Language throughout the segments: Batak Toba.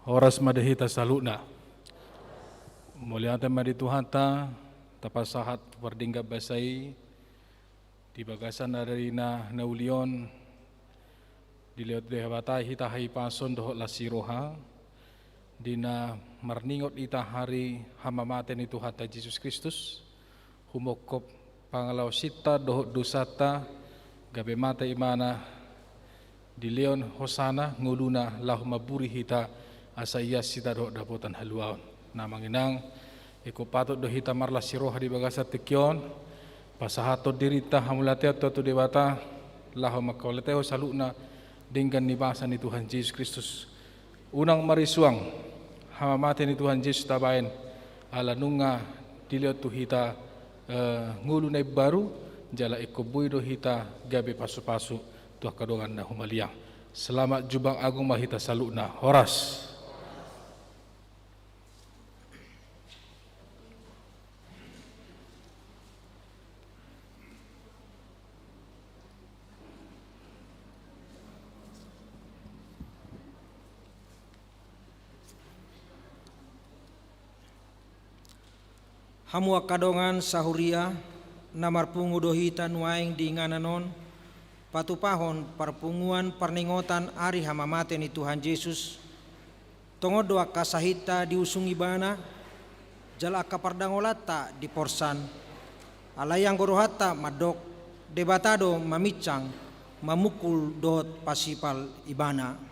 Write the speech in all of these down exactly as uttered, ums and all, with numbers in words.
Horas ma di hita saluhutna. Mauliate ma di Tuhanta, tapasahat tu pardenggan basa i, di bagasan ari na uli on, dilehon Debata hita hahipason dohot las ni roha, di na marningot hita ari hamamate ni Tuhanta Jesus Kristus, humongkop pangalaosinta dohot dosanta, gabe mate Ibana, dilehon hosana ngoluna laho mamburi hita asa ias hita dohot dapotan haluaon. Amang inang, ingkon patut do hita marlas ni roha di bagasan tingki on, pasahathon dirinta hamauliateon tu Debata, laho mangkaluarehon saluhutna denggan ni basa ni Tuhan Jesus Kristus. Unang marisuang hamamate ni Tuhan Jesus tabaen, ala nunga dilehon tu hita, eh, ngolu na imbaru, jala ingkon boi do hita gabe pasupasu tu angka dongan na humaliang. Selamat Jumat Agung ma hita saluhutna. Horas. Hamu angka dongan sahuria, na marpungu do hita nuaeng di inganan on, patupahon parpunguan parningotan ari hamamate ni Tuhan Jesus, tongon do angka sahitta diusung Ibana, jala angka pardangolanta diporsan. Alai anggo rohanta mandok, Debata do maminsang, mamungkul dohot pasipal Ibana.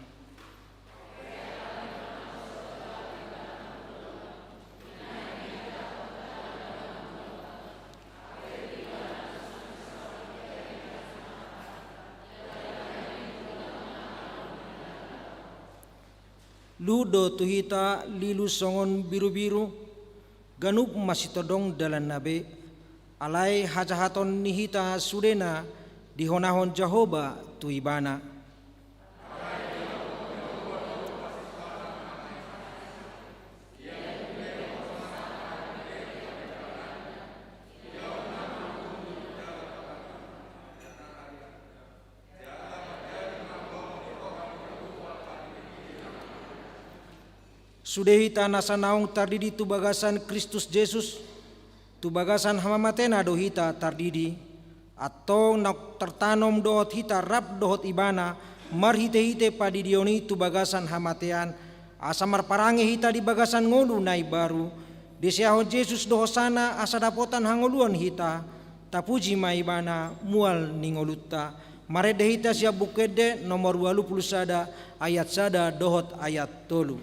Luhut do tu hita lilu songon birubiru, ganup masitondong dalanna be, alai hajahaton ni hita sudena dihonahon Jahowa tu Ibana. Sude hita nasa naung tardidi tu bagasan Kristus Jesus, tu bagasan hamamatena do hita tardidi, antong naung tartanom dohot hita rap dohot Ibana, marhitehite padidion i tu bagasan hamatean, asa marparange hita di bagasan ngolu na imbaru, Diseahon Jesus do hosana asa dapotan hangoluan hita, tapuji ma Ibana mual ni ngolunta. Marende hita sian Buku Ende nomor ualu pulu sada ayat sada dohot ayat tolu.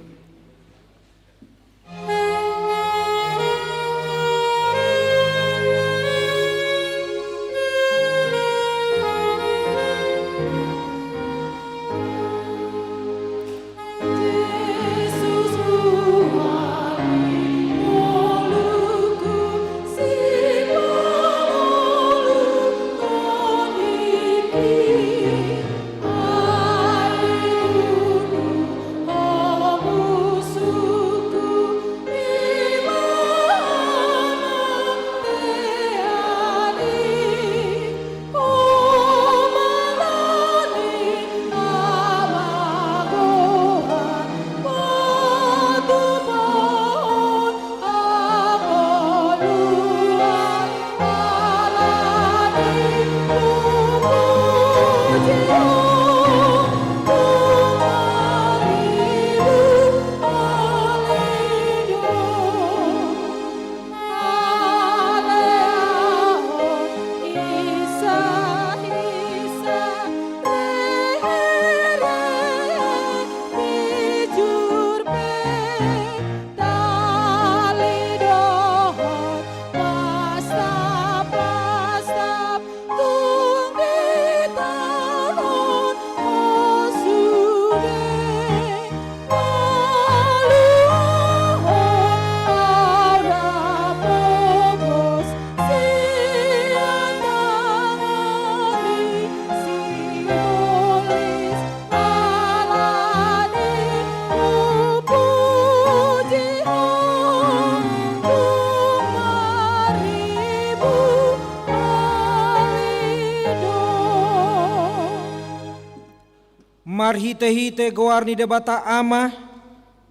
Marhitehite goar ni Debata Ama,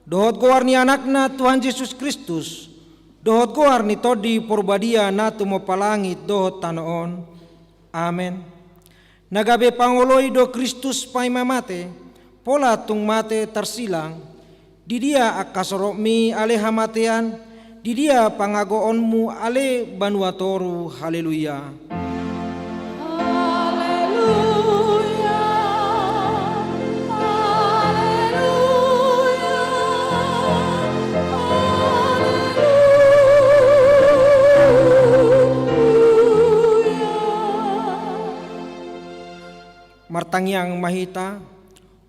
dohot goar ni Anakna Tuhan Jesus Kristus, dohot goar ni Tondi Porbadia na tumompa langit dohot tano on. Amen. Na gabe pangoloi do Kristus paima mate, pola tung mate tarsilang. Di dia angka sorokmi ale hamatean, di dia pangagoonmu ale banua toru. Haleluya. Haleluya. Haleluya. Haleluya. Martangiang ma hita.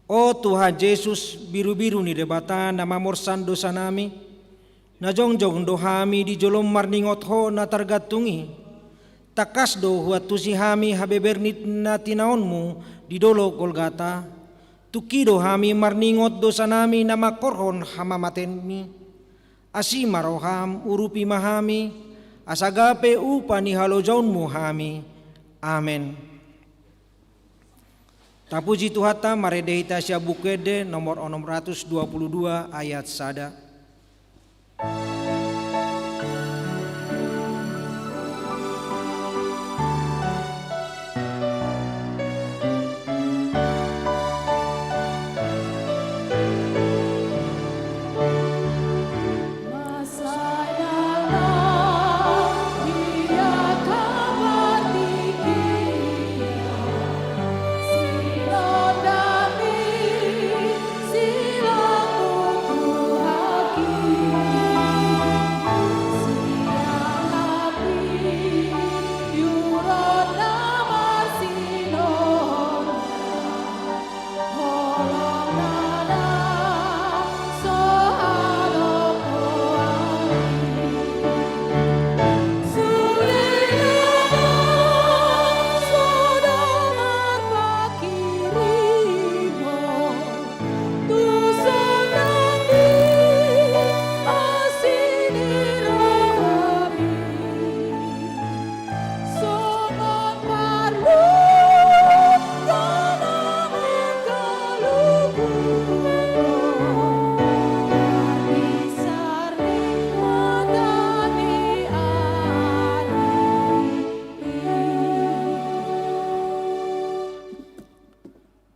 O Tuhan Jesus, birubiru ni Debata na mamorsan dosanami, na jongjong do hami di jolom marningot Ho na targantung i. Tangkas do huantusi hami habeber ni na tinaonmu di dolok Golgata. Tungki do hami marningot dosanami na mangkorhon hamamatenmi. Asi ma roham, urupi ma hami, asa gabe upa ni halojaonmu hami. Amen. Tapuji Tuhanta, marende hita sian Buku Ende nomor onom ratus dua pulu dua ayat sada.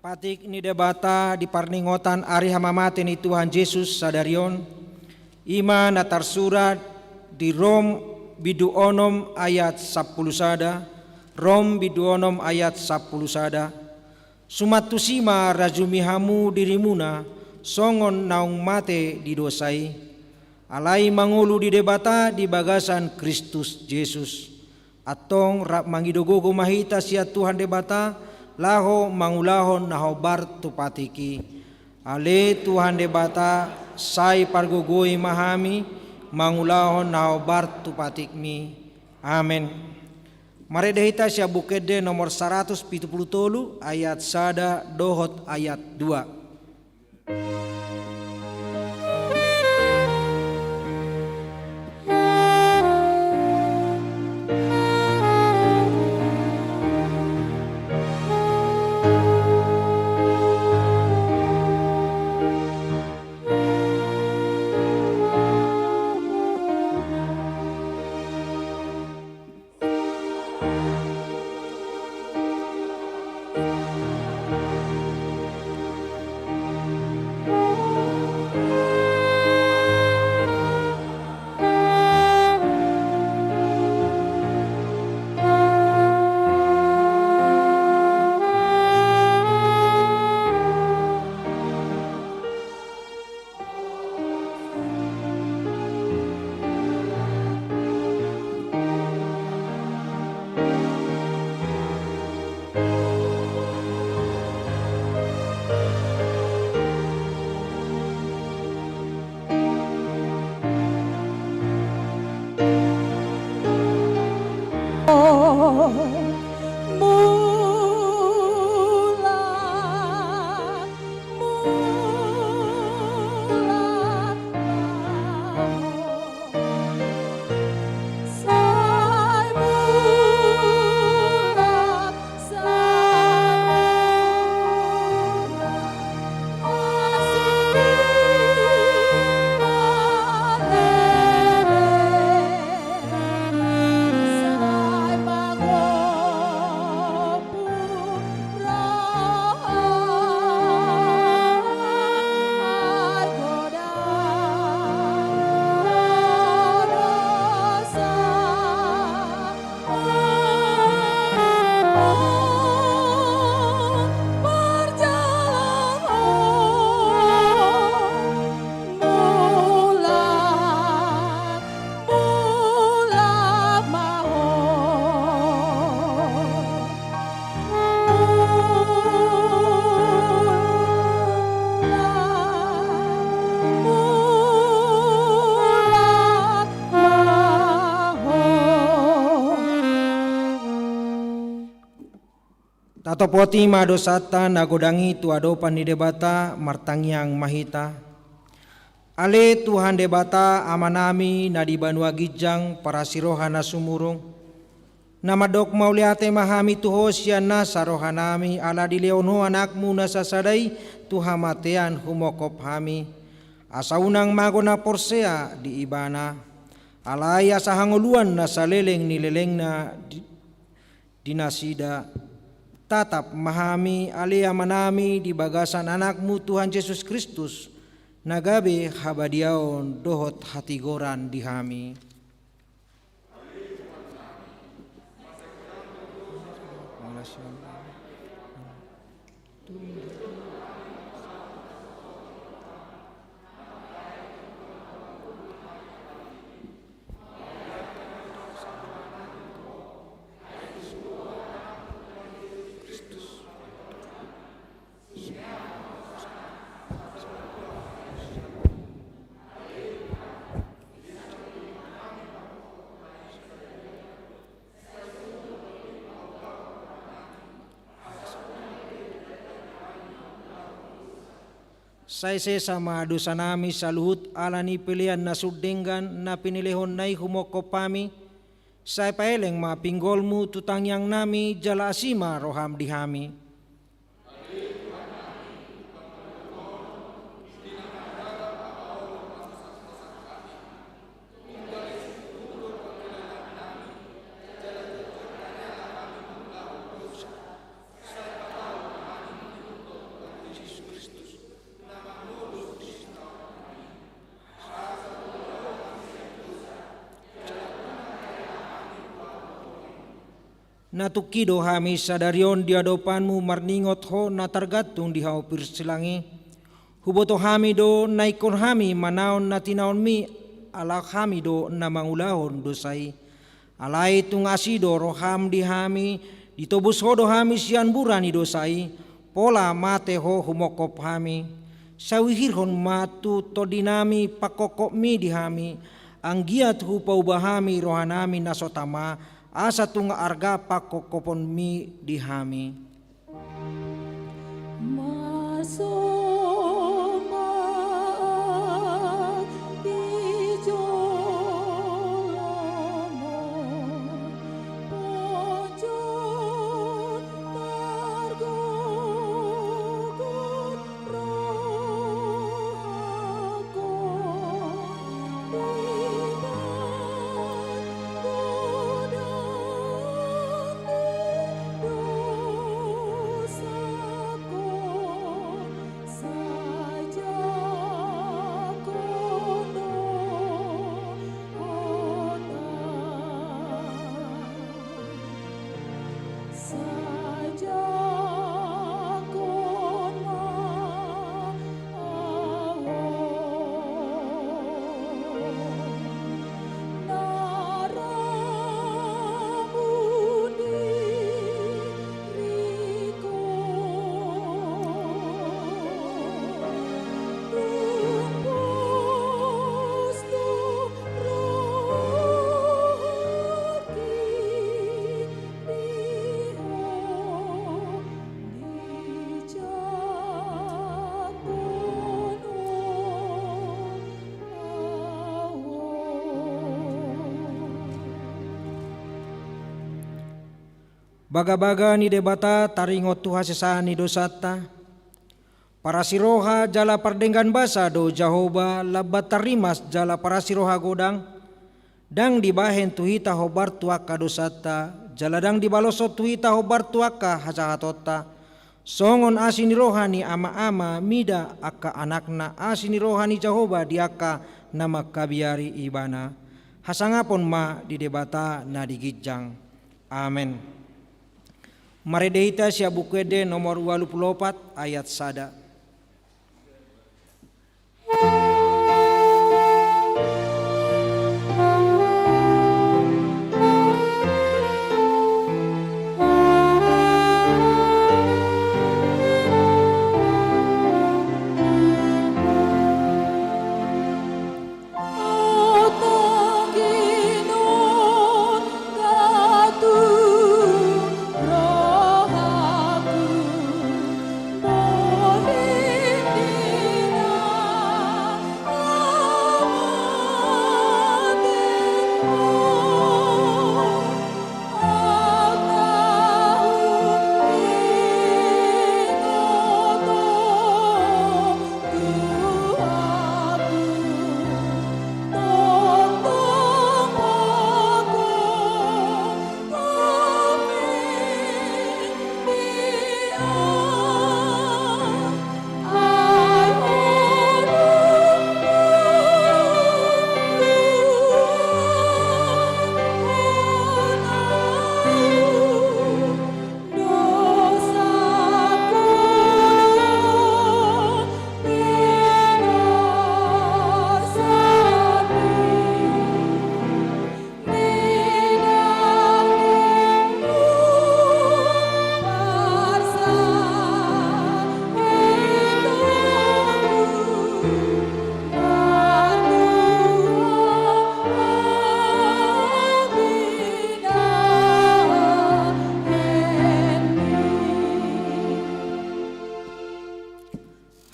Patik ni Debata di parningotan ari hamamate ni Tuhan Jesus sadari on, i ma na tarsurat Di Rom bindu onom ayat sampulu sada, Rom bindu onom ayat sampulu sada. Suman tusi ma rajumi hamu dirimuna, songon naung mate di dosa i, alai mangolu di Debata di bagasan Kristus Jesus. Antong rap mangido gogo ma hita sian Tuhan Debata, laho mangulahon na hombar tu patik i. Ale Tuhan Debata, sai pargogoi ma hami, mangulahon na hombar tu patikmi. Amen. Marende hita sian Buku Ende nomor saratus pitu pulu tolu, ayat sada dohot ayat dua. Tatopoti ma dosanta na godang i tu adopan ni Debata, martangiang ma hita. Ale Tuhan Debata, Amanami na di banua ginjang, parasiroha na sumurung, na mandok mauliate ma hami tu Ho sian nasa rohanami, ala dilehon Ho Anakmu na sasada i tu hamatean humongkop hami. Asa unang mago na porsea di Ibana, alai asa hangoluan na saleleng ni lelengna di, di nasida. Tatap ma hami, ale Amanami, di bagasan Anakmu Tuhan Jesus Kristus, na gabe habadiaon dohot hatigoran di hami. Sai sesa ma dosanami saluhut ala ni pelean na sun denggan na pinelehonNa i humongkop hami. Sai paeleng ma pinggolMu tu tangiangnami, jala asi ma rohaM di hami. Na tungki do hami sadari on di adopanmu marningot ho na targantung di hau pirsilang i. Huboto hami do na ingkon hami manaon na tinaonmi, ala hami do na mangulahon dosa i. Alai tung asi do roham di hami, ditobus ho do hami sian bura ni dosa i, pola mate ho humongkop hami. Sai uhirhon ma tu tondinami pangkongkopmi di hami, anggiat hupauba hami rohanami na so tama, asa tung arga pangkongkoponmi di hami. Marsomba di jolomo, ponjot targogot rohangku, dibahen godang ni dosangku, sai jangkon do hotang. Sai jangkon ma ahu on, na rambu ni diriku. Dung pos do rohangki di Ho, dijangkon ahu on. Bagabaga ni Debata taringot tu hasesaan ni dosanta. Parasiroha jala pardenggan basa do Jahowa, Lambanta rimas jala parasiroha godang. Ndang dibahen tu hita hombar tu angka dosanta, jala ndang dibaloshon tu hita hombar tu angka hajahatonta. Songon asi ni roha ni ama-ama mida angka anakna, asi ni roha ni Jahowa di angka na mangkabiari Ibana. Hasangapon ma di Debata na di ginjang. Amen. Marende hita sian Buku Ende nomor ualu pulu opat ayat sada.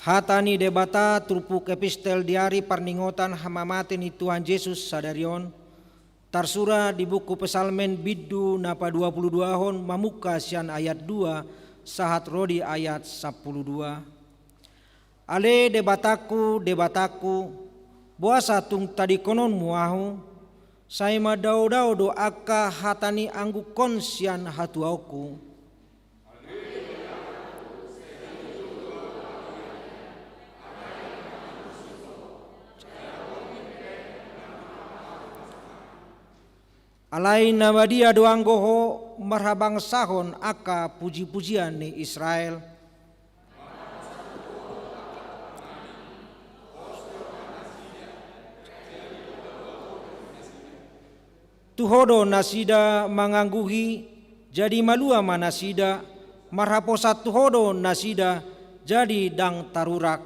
Hata ni Debata turpuk epistel di ari parningotan hamamate ni Tuhan Jesus sadari on, tarsurat di buku Psalmen bindu na paduapuluduahon mamungka sian ayat dua sahat ro di ayat sampuluduadua. Ale Debatangku, Debatangku, boasa tung tadingkononmu ahu? Sai mandaodao do angka hata ni anggukon sian hatuaonku. Alai na badia do anggo ho, marhabangsahon angka pujipujian ni Israel. Tu Ho do nasida mangangguhi, jadi malua ma nasida, marhaposan tu Ho do nasida, jadi ndang tarurak.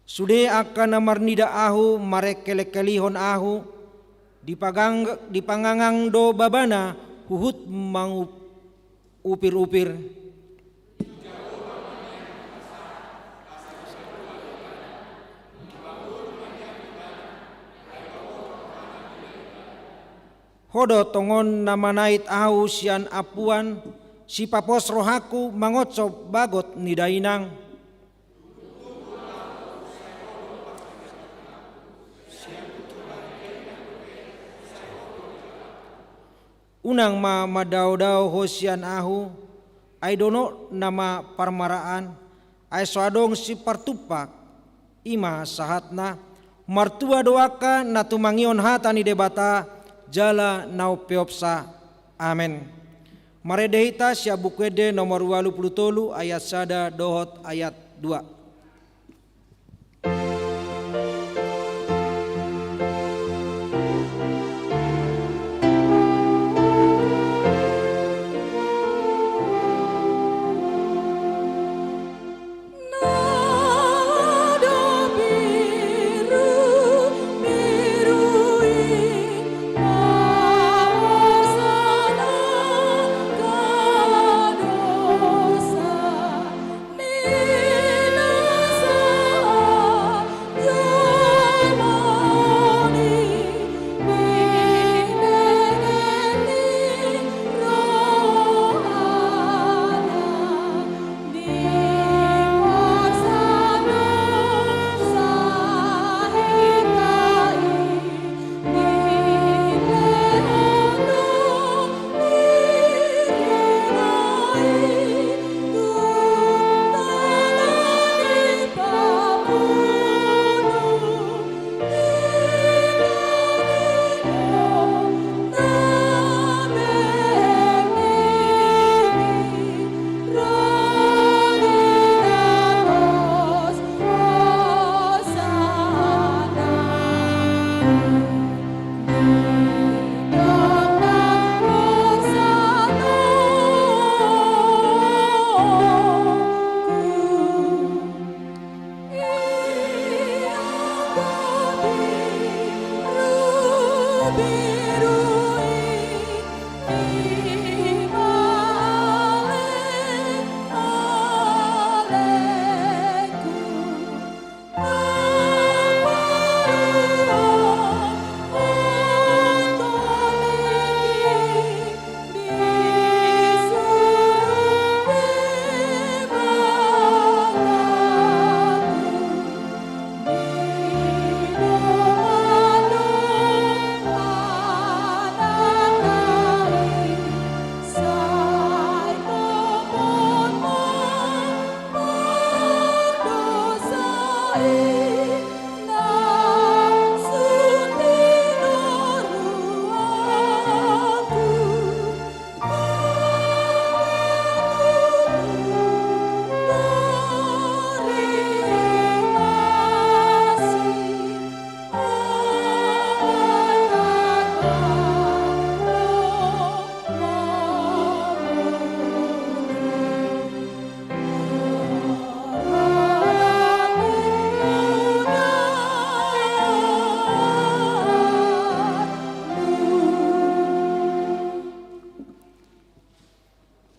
Sude angka na marnida ahu marengkelengkelihon ahu, dipagang-, dipangangang do babana huhut mangupirupir. Ho do tongon na manait ahu sian ampuan, sipapos rohangku mangonsom bagot ni dainang. Unang ma mandaodao ho sian ahu, ai donok nama parmaraan, ai so adong sipartumpak, i ma sahatna, martua do angka na tumangihon hata ni Debata, jala na umpeopsa. Amen. Marende hita sian Buku Ende nomor ualu pulu tolu ayat sada dohot ayat dua.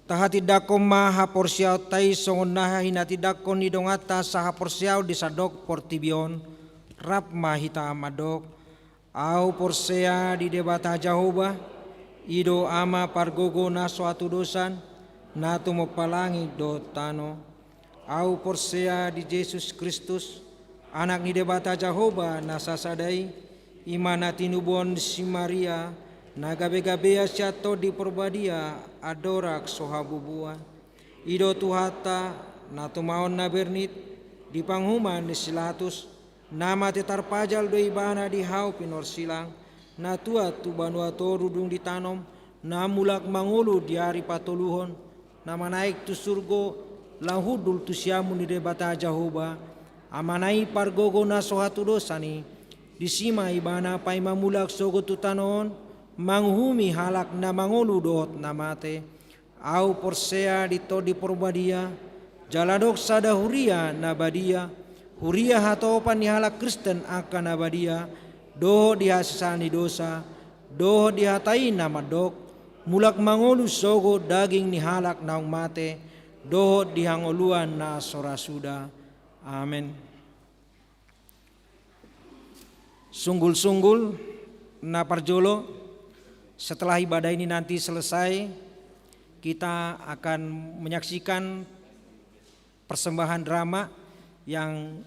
Tahatindangkon ma haporseaonta i songon na hinatindangkon ni donganta sahaporseaon di sandok portibi on. Rap ma hita mandok: Ahu porsea di Debata Jahowa, i do Ama pargogo na so hatudosan, na tumompa langit dohot tano. Ahu porsea di Jesus Kristus, Anak ni Debata Jahowa na sasada i, i ma na tinubuhon si Maria, na gabegabean sian Tondi Parbadia, andorang so habubuan. I do Tuhanta, na tumaon na bernit, Di panguhuman ni si Latus, na mate tarpajal do ibana di hau pinorsilang, na tuat tu banua toru dung ditanom, na mulak mangolu di ari patoluhon, na manaek tu surgo, laho hundul tu siamun ni Debata Jahowa, Amana i pargogo na so hatudosan i, disi ma ibana paima mulak sogot tu tano on, manguhumi halak na mangolu dohot na mate. Ahu porsea di Tondi Porbadia, jala adong sada huria na badia, huria hatopan ni halak Kristen angka na badia, dohot di hasesaan ni dosa, dohot di hata i na mandok, mulak mangolu sogot daging ni halak naung mate, dohot di hangoluan na so ra suda. Amen. Sunggul-sunggul na parjolo, setelah ibadah ini nanti selesai, kita akan menyaksikan persembahan drama yang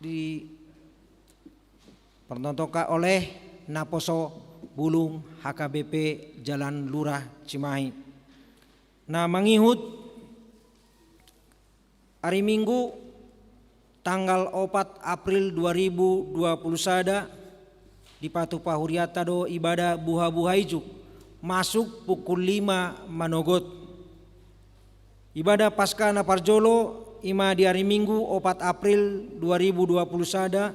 dipertontonkan oleh Naposo Bulung H K B P Jalan Lurah Cimahi. Na mangihut ari Minggu tanggal opat April dua ribu dua puluh sada, dipatupa hurianta do ibadah buha-buha ijuk, masuk pukul lima manogot. Ibadah Paskah na parjolo i ma di ari Minggu opat April dua ribu dua puluh sada,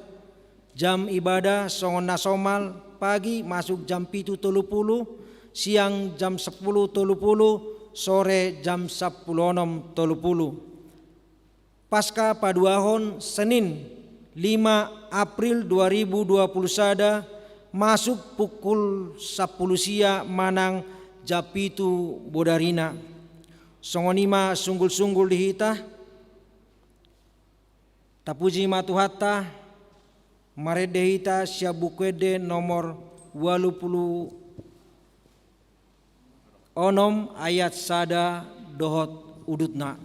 jam ibadah songon na somal, pagi masuk jam pitu tolu pulu, siang jam sepuluh tolu pulu, sore jam sampulu onom tolu pulu. Paskah paduahon Senin lima April dua ribu dua puluh sada, masuk pukul sampulu sia manang jam pitu bodarina. Songon i ma sunggul-sunggul di hita. Tapuji ma Tuhanta, marende hita sian Buku Ende nomor ualu pulu onom ayat sada dohot udutna.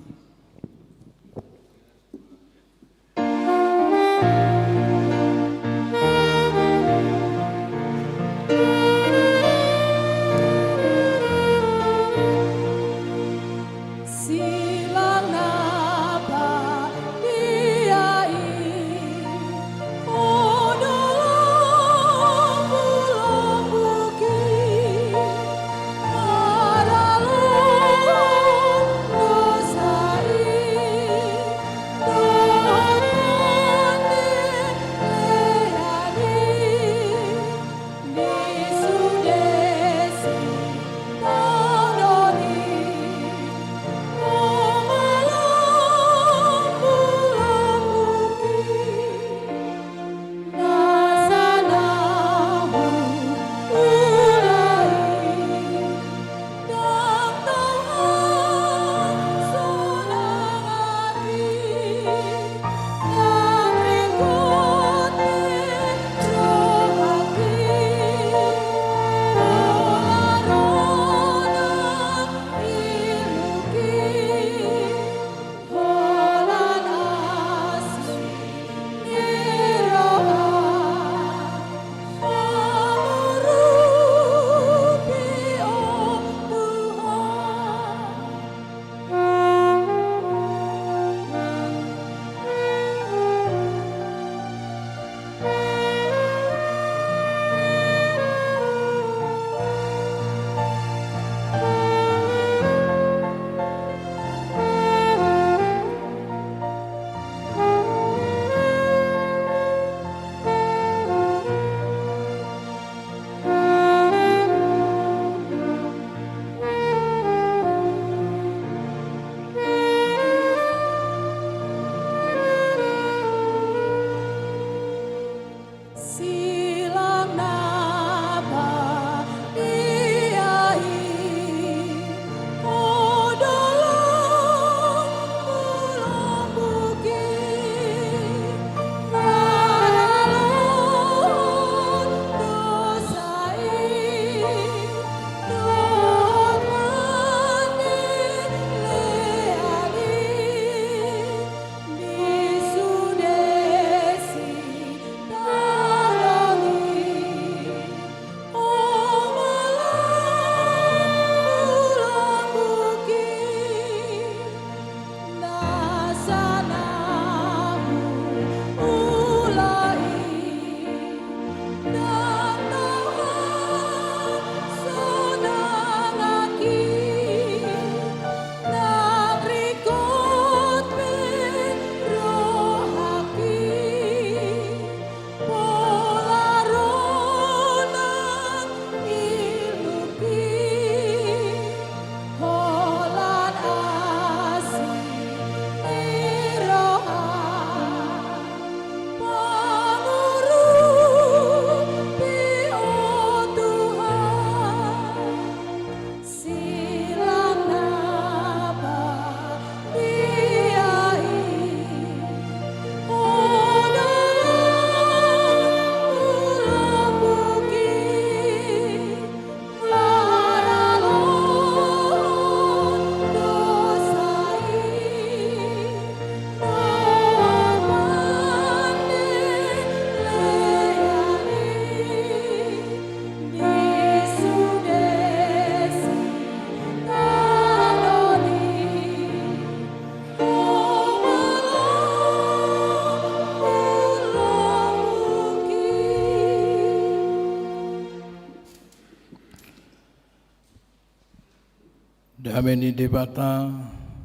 Dame ni Debata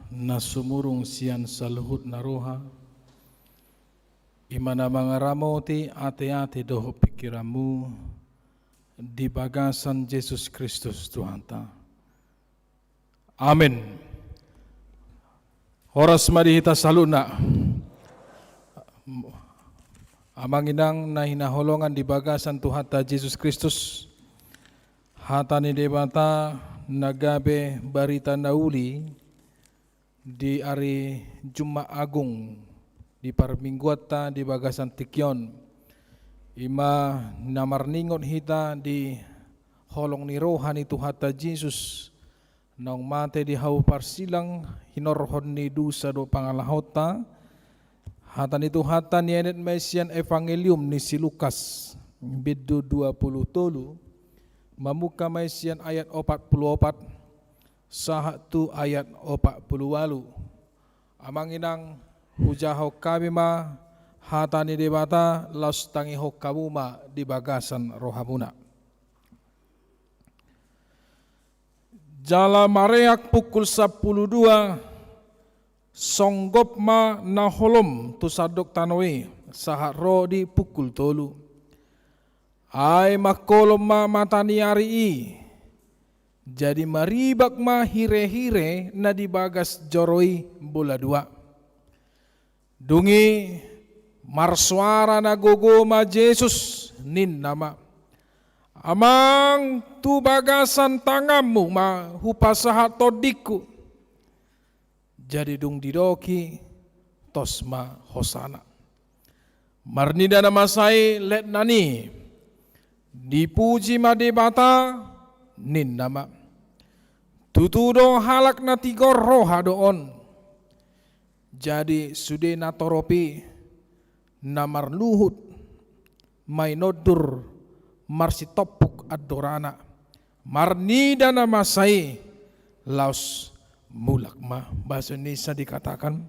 na sumurung sian saluhut na roha, i ma na mangaramoti ateate dohot pingkiranmu di bagasan Jesus Kristus Tuhanta. Amen. Horas ma di hita saluhutna. Amang inang na hinaholongan di bagasan Tuhanta Jesus Kristus, hata ni Debata na gabe barita na uli di ari Jumat Agung di parmingguanta di bagasan tingki on, i ma na marningot hita di holong ni roha ni Tuhanta Jesus, naung mate di hau parsilang hinorhon ni dosa dohot pangalahonta. Hata ni Tuhanta nienet ma i sian Evangelium ni si Lukas, bindu dua pulu tolu, mamungka ma i sian ayat opat pulu opat sahat tu ayat opat pulu ualu. Amang inang, hujahahon hami ma hata ni Debata, laos tangihon hamu ma di bagasan rohamuna. Jala mareak pukul sampulu dua, songgop ma na holom tu sandok tano i, sahat ro di pukul tolu. Ai mangkolom ma mata ni ari i, jadi maribak ma hirehire na di bagas joro i bola dua. Dung i marsoara na gogo ma Jesus, ninna ma: Amang, tu bagasan tanganmu ma hupasahat tondingku. Jadi dung didok i, tos ma hosana. Marnida na masa i letnan i, dipuji ma Debata, ninna ma: Tutu do halak na tigor roha do on. Jadi sude natorop i na marluhut, mainondur, marsitompuk andorana, marnida na masa i, laos mulak ma. Bahasa Indonesia dikatakan,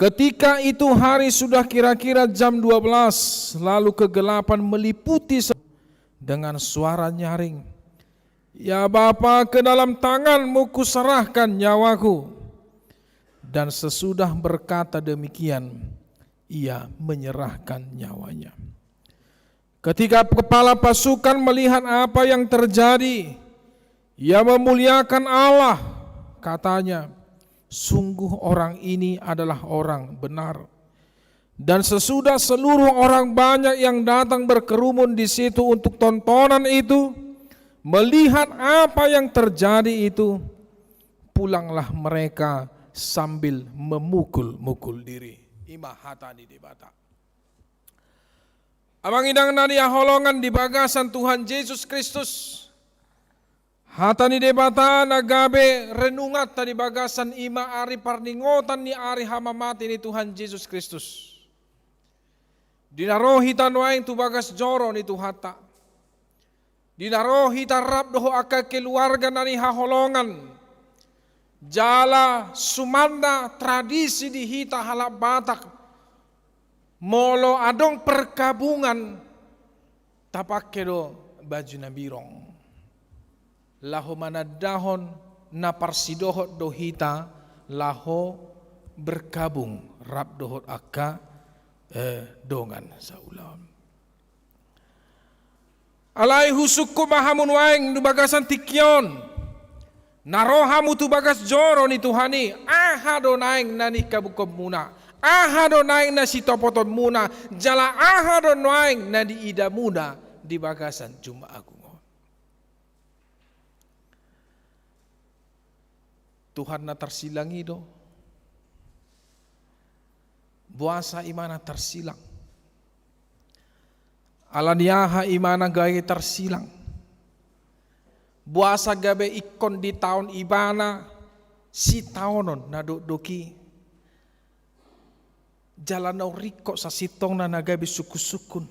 ketika itu hari sudah kira-kira jam dua belas, lalu kegelapan meliputi se-, dengan suara nyaring, "Ya Bapa, ke dalam tanganmu kuserahkan nyawaku." Dan sesudah berkata demikian, ia menyerahkan nyawanya. Ketika kepala pasukan melihat apa yang terjadi, ia memuliakan Allah, katanya, "Sungguh orang ini adalah orang benar." Dan sesudah seluruh orang banyak yang datang berkerumun di situ untuk tontonan itu, melihat apa yang terjadi itu, pulanglah mereka sambil memukul-mukul diri. I ma hata ni Debata. Amang inang na hinaholongan di bagasan Tuhan Jesus Kristus, hata ni Debata na gabe renunganta di bagasan i ma ari parningotan ni ari hamamate ni Tuhan Jesus Kristus. Di na ro hita nuaeng tu bagas joro ni Tuhanta, di na ro hita rap dohot angka keluarga na hinaholongan, jala sumanna tradisi di hita halak Batak, molo adong perkabungan, tapangke do baju na birong, laho manandahon na parsidohot do hita laho berkabung rap dohot angka, eh, dongan saulaon. Alai husungkun ma hamu nuaeng di bagasan tingki on, na ro hamu tu bagas joro ni Tuhan i, aha do naeng na nihabungkonmuna, aha do naeng na sitopotonmuna, jala aha do naeng na niidamuna di bagasan Jumat Agung on. Tuhan na tarsilang i do. Boasa ibana tarsilang? Ala ni aha ibana gabe tarsilang? Boasa gabe ingkon ditaon ibana sitaonon na dokdok i? Jala na ringkot sasintongna na gabe sungkunsungkun,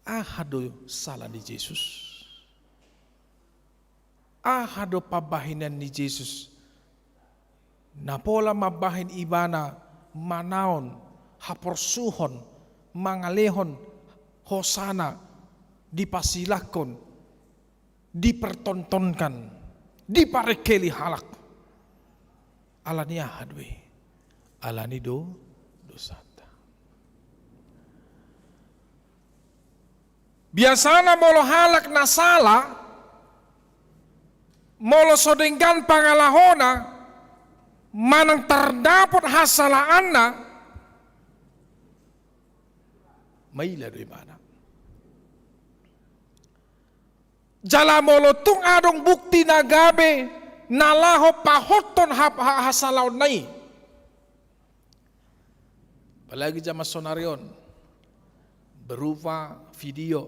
aha do sala ni Jesus? Aha do pambahenan ni Jesus na pola mambahen ibana manaon haporsuhon, mangalehon hosana, dipasilangkon, dipertontonkan, Diparengkeli halak. Alani aha do i? Alani do dosanta. Biasana molo halak na sala, molo so denggan pangalahona manang tardapot hasalaanna, maila do ibana. Jala molo tung adong bukti na gabe na laho pahothon ha-, ha-, hasalaonna i. Apalagi jaman sonari on, berupa video,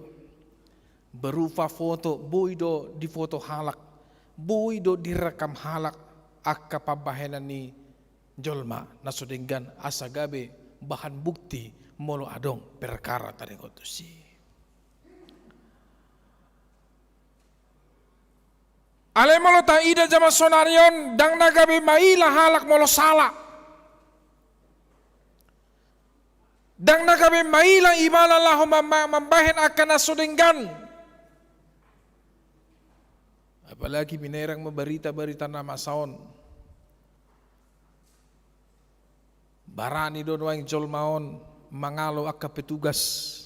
berupa foto, boi do difoto halak, boi do direkam halak angka pambahenan ni jolma na so denggan asa gabe bahan bukti molo adong perkara taringot tusi. Alai molo taida jaman sonari on, ndang na gabe maila halak molo sala. Ndang na gabe maila ibana laho mam-, mambahen angka na so denggan. Apalagi binereng ma barita-barita na masa on. Barani do nuaeng jolma on mangalo angka petugas.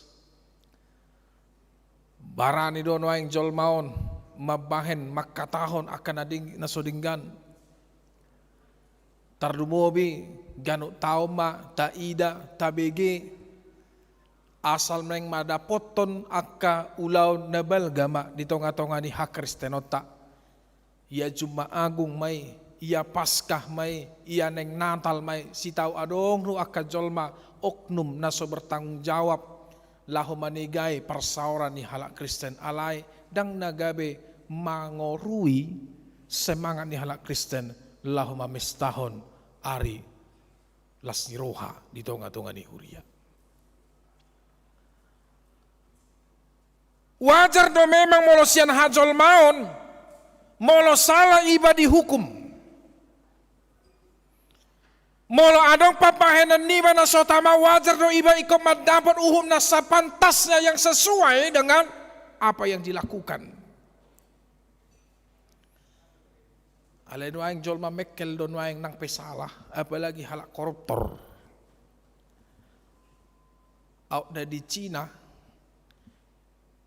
Barani do nuaeng jolma on mambahen, mangkatahon angka na deng-, na so denggan. Tarlumobi ganup taon ma taida, tabege, asal naeng mandapothon angka ulaon na balga ma di tonga-tonga ni hakristenonta. Ia Jumma Agung ma i, ia Paskah ma i, ia naeng Natal ma i, sitau adong do angka jolma, oknum na so bertanggung jawab laho manegai parsaoran ni halak Kristen, alai ndang na gabe mangorui semangat ni halak Kristen laho mamestahon ari las ni roha di tonga-tonga ni huria. Wajar do memang molo sian hajolmaon, molo sala iba dihukum. Molo adong pambahenan niba na so tama, wajar do iba ingkon mandapot uhum na sapantasnya, yang sesuai dengan apa yang dilakukan. Alai nuaeng jolma mengkel do nuaeng nang pe sala, apalagi halak koruptor. Aut na di Cina,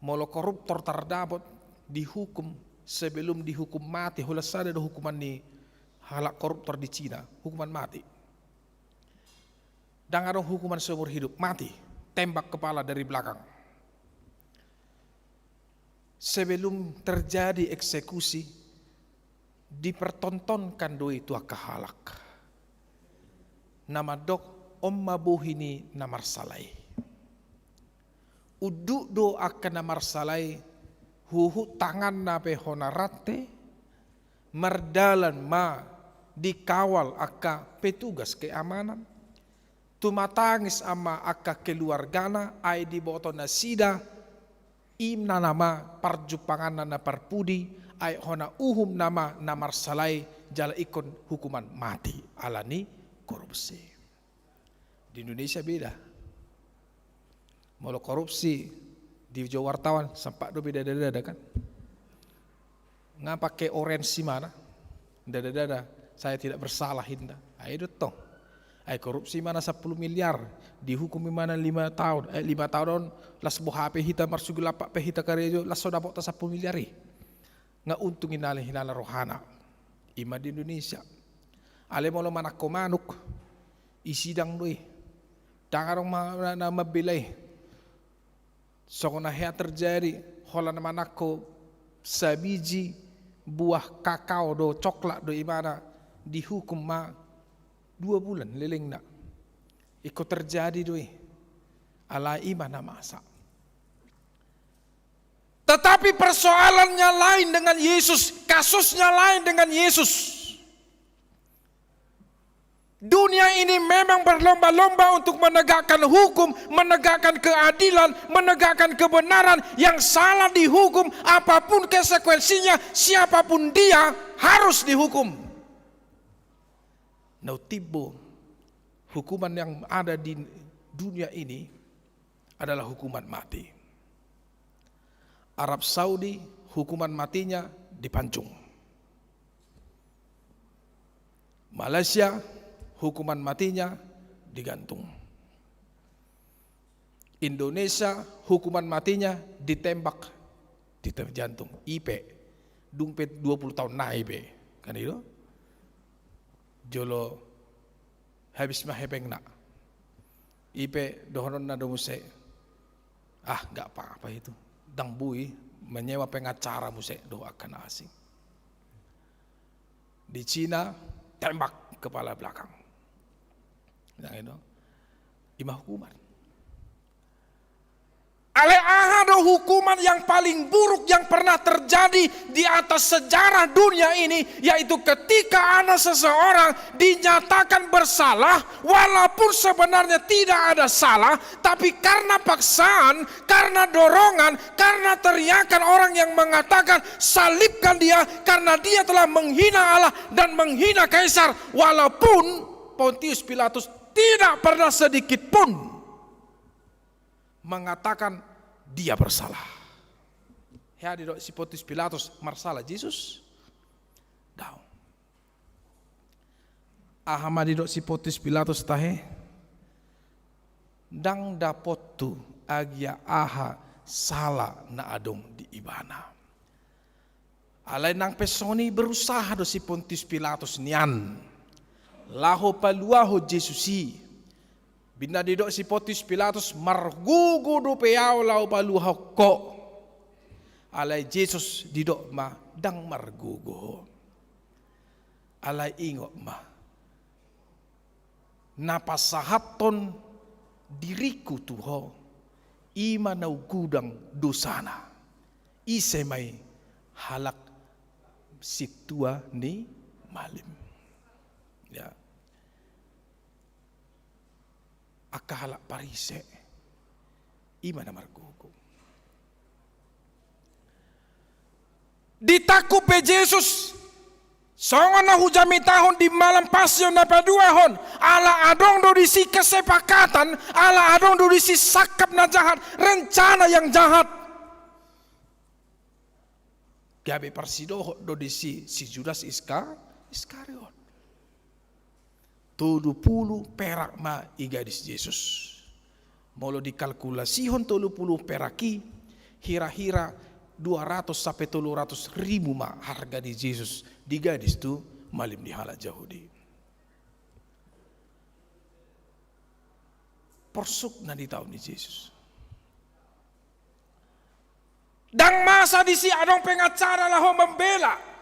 molo koruptor tardapot, dihukum, sebelum dihukum mati, holan sada do hukuman ni halak koruptor di Cina, hukuman mati. Ndang adong hukuman seumur hidup, mati, tembak kepala dari belakang. Sebelum terjadi eksekusi, dipertontonkan do i tu angka halak. Na mandok, on ma bohi ni na marsala i. Unduk do angka na marsala i, huhut tanganna pe hona rante, mardalan ma dikawal angka petugas keamanan, tumatangis ma angka keluargana, ai diboto nasida, i nama parjumpanganna na parpudi, ai hona uhum nama na marsala i, jala ingkon hukuman mati, alani korupsi. Di Indonesia beda. Molo korupsi, dijou wartawan, sempat dope dada-dada kan. Nga pake orange imana, dada-dada, saya tidak bersalah, inda. Ai do tong. Ai korupsi imana sampulu miliar, dihukum imana lima taon, eh, lima taon on, las boha pe hita, marsugul lampak pe hita karejo, las so dapotta sampulu miliar i. Nga untung inna, inna rohana. I ma di Indonesia. Alai molo manangko manuk, i sidang do i. Ndang adong ma-, na, na mambela i. Songon na hea terjadi, holan manangko sabiji buah kakao do, coklat do imana, dihukum ma dua bulan lelengna. Ingkon terjadi do i. Alai i ma na masa. Tetapi persoalannya lain dengan Yesus, kasusnya lain dengan Yesus. Dunia ini memang berlomba-lomba untuk menegakkan hukum, menegakkan keadilan, menegakkan kebenaran. Yang salah dihukum, apapun konsekuensinya, siapapun dia harus dihukum. Na umtimbo, hukuman yang ada di dunia ini adalah hukuman mati. Arab Saudi, hukuman matinya dipancung. Malaysia, hukuman matinya digantung. Indonesia, hukuman matinya ditembak, digantung. I pe, dung pe dua puluh taon nai pe, kan i do? Jolo habis ma hepengna. I pe dohononna do muse, ah, nggak apa-apa itu. Ndang boi menyewa pengacara muse dohot angka na asing. Di Cina, tembak kepala belakang. Yang itu, i ma hukuman. Alai aha do hukuman yang paling buruk yang pernah terjadi di atas sejarah dunia ini, yaitu ketika ada seseorang dinyatakan bersalah, walaupun sebenarnya tidak ada salah, tapi karena paksaan, karena dorongan, karena teriakan orang yang mengatakan, "Salibkan dia, karena dia telah menghina Allah dan menghina Kaisar," walaupun Pontius Pilatus tidak pernah sedikit pun mengatakan dia bersalah. Hea didok si Pontius Pilatus marsala Jesus? Daong. Aha ma didok si Pontius Pilatus tahe? Ndang dapothu agia aha sala na adong di ibana. Alai nang pe songon i berusaha do si Pontius Pilatus nian laho paluahon Jesus i. Binna didok si Pontius Pilatus, "Margogo dope ahu laho paluahon ho." Alai Jesus didok ma, "Ndang margogo ho. Alai ingot ma, na pasahathon diringku tu ho, i ma na ungkudang dosana. Ise ma i? Halak sintua ni malim." Ya. Angka halak Parise, i ma na margogo. Ditangkup pe Jesus, songon na hujamitahon di malam Pasion na paduahon, ala adong do disi kesepakatan, ala adong do disi sangkap na jahat, rencana yang jahat. Gabe parsidohot do disi si Judas Iska-, Iskariot. Tolu pulu perak ma igadis Jesus. Molo dikalkulasihon tolu pulu perak i, hira-hira dua ratus sampe tolu ratus ribu ma harga ni Jesus digadis tu malim ni halak Jahudi. Porsuk na nitaon ni Jesus. Ndang masa disi adong pengacara laho mambela.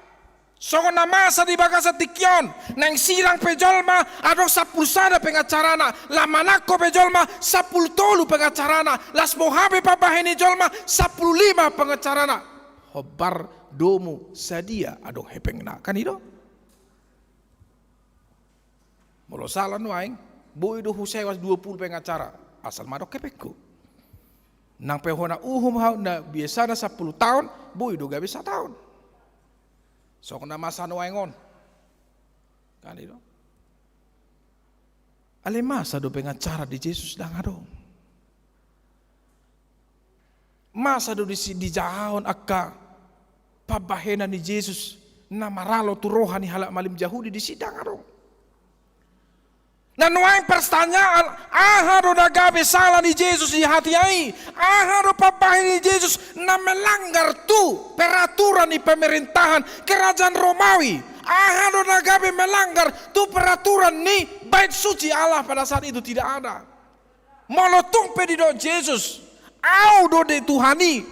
Songon na masa di bagasan tingki on, naeng sirang pe jolma, adong sampulu sada pengacarana, laho manangko pe jolma, sampulu tolu pengacarana, las boha pe pambahen ni jolma, sampulu lima pengacarana. Hombar domu sadia adong hepengna. Kan i do? Molo sala nuaeng, boi do husewa dua pulu pengacara, asal ma adong hepengku. Nang pe hona uhum hau na biasana sampulu taon, boi do gabe sataon. Songon na masa nuaeng on. Kan i do? Alai masa do pengacara di Jesus? Ndang adong. Masa do disi dijahahon angka pambahenan ni Jesus na maralo tu roha ni halak malim Jahudi disi? Ndang adong. Na nuaeng pertanyaan, aha do na gabe sala ni Jesus di hatiha i? Aha do pambahen ni Jesus na melanggar tu peraturan ni pemerintahan kerajaan Romawi? Aha do na gabe melanggar tu peraturan ni Bait Suci Allah pada saat itu tidak ada? Molo tung pe didok Jesus, "Ahu do de Tuhan i,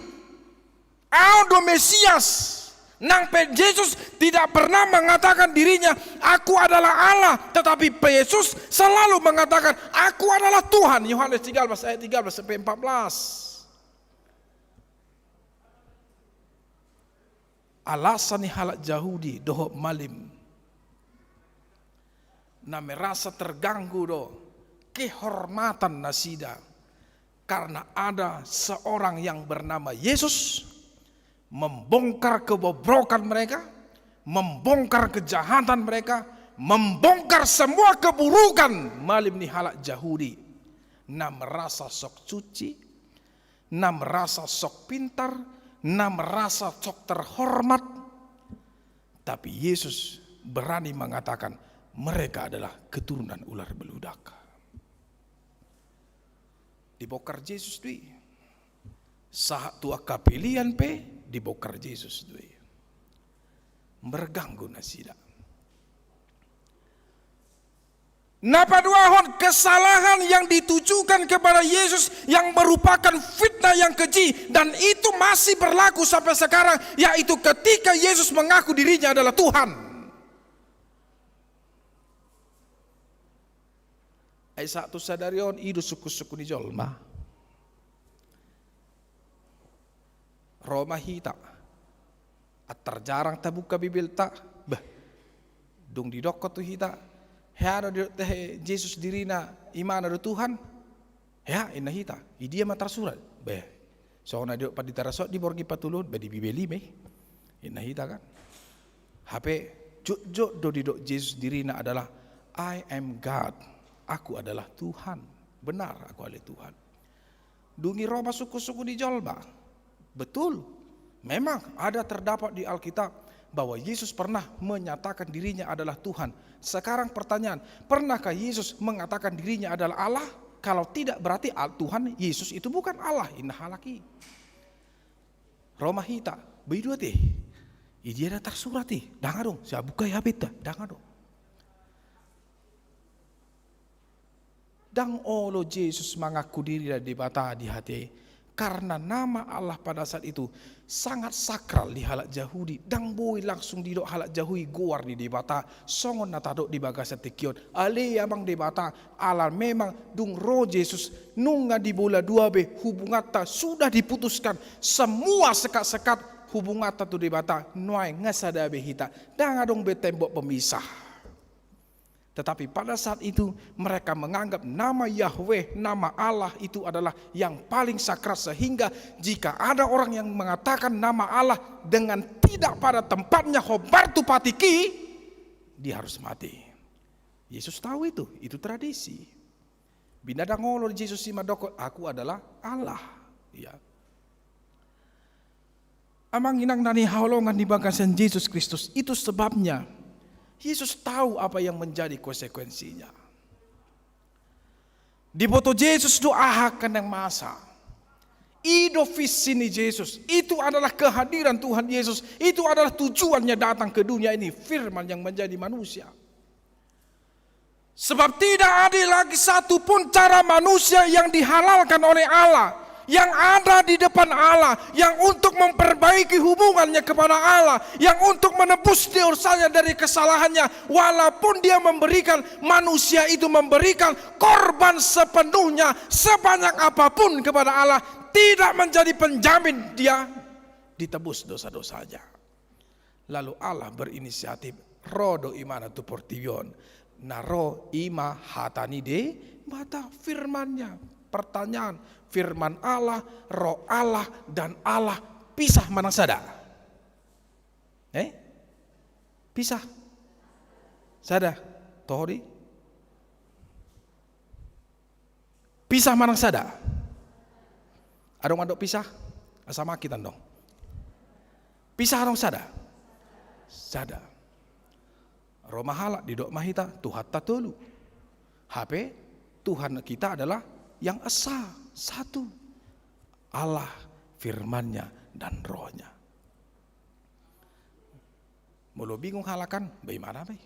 Ahu do Mesias." Nang pe Jesus tidak pernah mengatakan dirinya, "Aku adalah Allah," tetapi Jesus selalu mengatakan, "Aku adalah Tuhan." Yohanes tiga belas ayat tiga belas sampai empat belas. Alasan ni halak Jahudi dohot malim na merasa terganggu do kehormatan nasida karena ada seorang yang bernama Yesus membongkar kebobrokan mereka, membongkar kejahatan mereka, membongkar semua keburukan malim ni halak Jahudi. Na merasa sok suci, na merasa sok pintar, na merasa sok terhormat. Tapi Yesus berani mengatakan, Mereka adalah keturunan ular beludak. Dibongkar Jesus do i. Sahat tu angka pelean pe dibongkar Jesus do i. Merganggu nasida. Na paduahon, kesalahan yang ditujukan kepada Yesus yang merupakan fitnah yang keji, dan itu masih berlaku sampai sekarang, yaitu ketika Yesus mengaku dirinya adalah Tuhan. Ai sahat tu sadari on i do sungkun-sungkun ni jolma. Ro ma hita. Attar jarang tabuka Bibelta. Bah. Dung didokkon tu hita, hea do didok tahe Jesus dirina imana do Tuhan? Hea, inna hita. Idia ma tarsurat? Bah. Songon na didok pandita Rasok di borngin patoluhon, bah, di Bibel i ma i. Inna hita kan. Hape jotjot do didok Jesus dirina adalah, "I am God." Aku adalah Tuhan. Benar, aku adalah Tuhan. Dung i ro ma sungkun-sungkun ni jolma. Betul. Memang ada terdapat di Alkitab bahwa Yesus pernah menyatakan dirinya adalah Tuhan. Sekarang pertanyaan, pernahkah Yesus mengatakan dirinya adalah Allah? Kalau tidak, berarti Al-, Tuhan Yesus itu bukan Allah. Inna halak i. Ro ma hita, bah, i do ate. Idia do tarsurat i? Ndang adong. Sai buka i Bibelta, ndang adong. Ndang olo Jesus mangaku diri adalah Debata di hata i, karena nama Allah pada saat itu sangat sakral di halak Jahudi. Ndang boi langsung didok halak Jahudi goar ni Debata, songon na tadok di bagasan tingki on, "Ale Amang Debata." Ala memang dung ro Jesus, nunga dibola dua be hubunganta, sudah diputuskan semua sekat-sekat hubunganta tu Debata, nuaeng nga sada be hita, ndang adong be tembok pemisah. Tetapi pada saat itu, mereka menganggap nama Yahweh, nama Allah itu adalah yang paling sakral, sehingga jika ada orang yang mengatakan nama Allah dengan tidak pada tempatnya, hombar tu patik i, dia harus mati. Yesus tahu itu, itu tradisi. Bina ndang olo Jesus i mandokkon, "Aku adalah Allah." Ya. Amang inang na hinaholongan di bagasan Jesus Kristus, itu sebabnya Yesus tahu apa yang menjadi konsekuensinya. Diboto Jesus do aha angka na masa. I do visi ni Jesus. Itu adalah kehadiran Tuhan Yesus. Itu adalah tujuannya datang ke dunia ini, Firman yang menjadi manusia. Sebab tidak ada lagi satu pun cara manusia yang dihalalkan oleh Allah, yang ada di depan Allah, yang untuk memperbaiki hubungannya kepada Allah, yang untuk menebus dosanya dari kesalahannya, walaupun dia memberikan, manusia itu memberikan korban sepenuhnya, sebanyak apapun kepada Allah, tidak menjadi penjamin dia ditebus dosa-dosanya. Lalu Allah berinisiatif, ro do Imana tu portibi on. Na ro i ma hata ni Debata, Firman-Nya. Pertanyaan, Firman Allah, Roh Allah, dan Allah pisah manang sada? Eh? Pisah? Sada. Toho do i. Pisah manang sada? Adong mandok pisah? Asa mangkit antong. Pisah adong sada? Sada. Ro ma halak, didok ma hita, Tuhanta tolu. Hape Tuhan kita adalah yang esa, satu. Allah, Firman-Nya, dan Roh-Nya. Molo bingung halak kan, bah, i ma na, bah.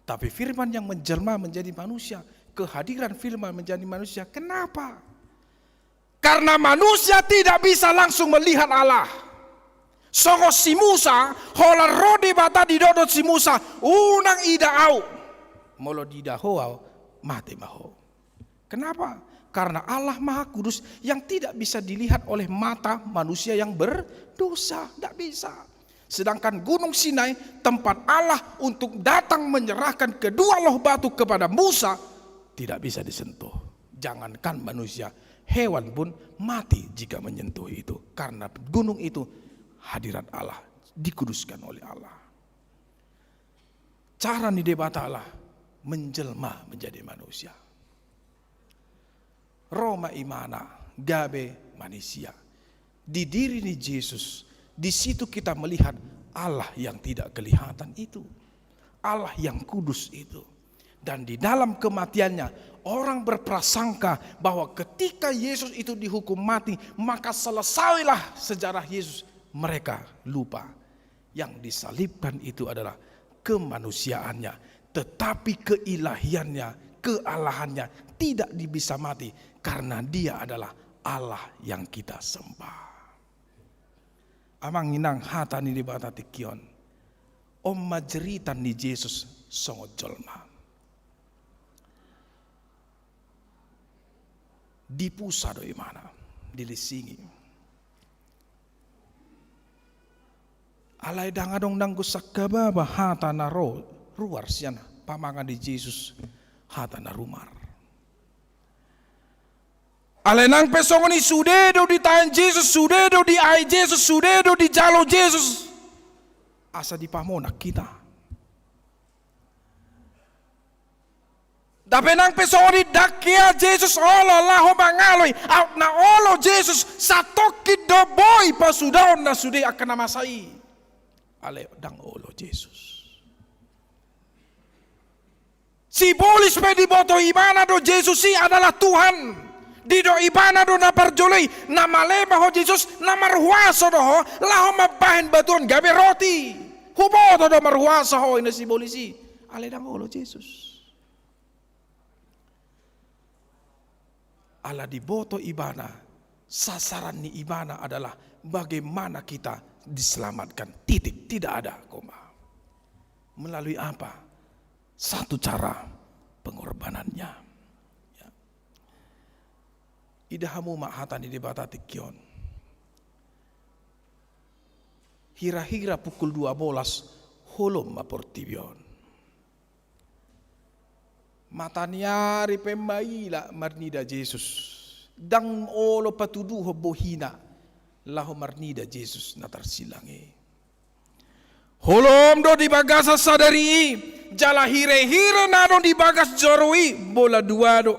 Tapi Firman yang menjelma menjadi manusia, kehadiran Firman menjadi manusia. Kenapa? Karena manusia tidak bisa langsung melihat Allah. Songon si Musa, holan ro Debata didok dohot si Musa, "Unang ida Ahu. Molo diida ho Ahu, mate ma ho." Kenapa? Karena Allah Maha Kudus yang tidak bisa dilihat oleh mata manusia yang berdosa. Tidak bisa. Sedangkan Gunung Sinai, tempat Allah untuk datang menyerahkan kedua loh batu kepada Musa, tidak bisa disentuh. Jangankan manusia, hewan pun mati jika menyentuh itu. Karena gunung itu hadirat Allah, dikuduskan oleh Allah. Cara ni Debata Allah menjelma menjadi manusia. Ro ma Imana gabe manisia. Di diri ni Jesus, di situ kita melihat Allah yang tidak kelihatan itu. Allah yang kudus itu. Dan di dalam kematiannya, orang berprasangka bahwa ketika Yesus itu dihukum mati, maka selesailah sejarah Yesus. Mereka lupa. Yang disalibkan itu adalah kemanusiaannya, tetapi keilahiannya, keallahannya tidak bisa mati karena Dia adalah Allah yang kita sembah. Amang inang, hata ni Debata tingki on. On ma jerita ni Jesus songon jolma. Dipusa do ibana, dilesingi. Alai ndang adong nanggo sangkababa hata na ro, ruar sian pamangan ni Jesus, hata na rumar. Alai nang pe songon i, sude do ditaon Jesus, sude do diae Jesus, sude do dijalo Jesus. Asa dipamonang hita. Dope nang pe songon i, ndang hea Jesus olo laho mangaloi, aut na olo Jesus satongkin do boi pasudaonna sude angka na masa i. Alai ndang olo Jesus. Sibolis pe diboto ibana do Jesus i adalah Tuhan. Didok ibana do na parjolo i, na male ma ho Jesus, na marhuaso do ho, laho mambahen batu on gabe roti. Huboto do marhuaso ho, ninna sibolis i. Alai ndang olo Jesus. Ala diboto ibana, sasaran ni ibana adalah bagaimana kita diselamatkan. Titik, tidak ada koma. Melalui apa? Satu cara, pengorbanannya. Ya. Ida hamu ma hata ni Debata tingki on. Hira-hira pukul dua bolas, holom ma portibi on. Mata ni ari pe maila marnida Jesus. Ndang olo patuduhon bohina laho marnida Jesus na tarsilang i. Holom do di bagasan sadari i, jala hire-hire na adong di bagas joro i, bola dua do.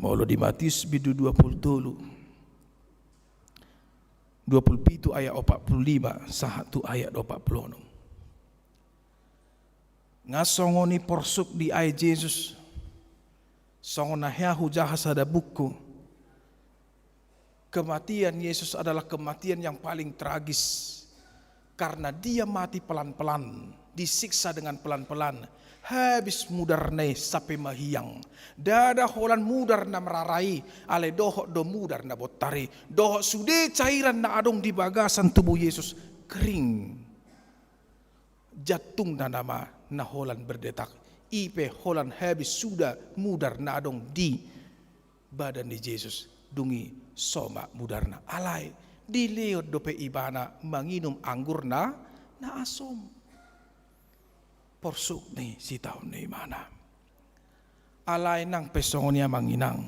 Molo di Matius bindu dua pulu tolu, dua pulu pitu ayat opat pulu lima sahat tu ayat opat pulu onom. Nga songon i porsuk diae Jesus, songon na hea hujaha sada buku. Kematian Yesus adalah kematian yang paling tragis, karena Dia mati pelan-pelan, disiksa dengan pelan-pelan, habis mudarna i sampe mahiang. Ndada holan mudar na marara i, alai dohot do mudar na bontar i, dohot sude cairan na adong di bagasan tubuh Yesus kering. Jantungna nama na holan berdetak, i pe holan habis suda mudar na adong di badan ni Jesus, dung i somak mudarna. Alai dilehon dope ibana manginum anggur na, na asom. Porsuk ni sitaon ni ibana. Alai nang pe songon i, amang inang,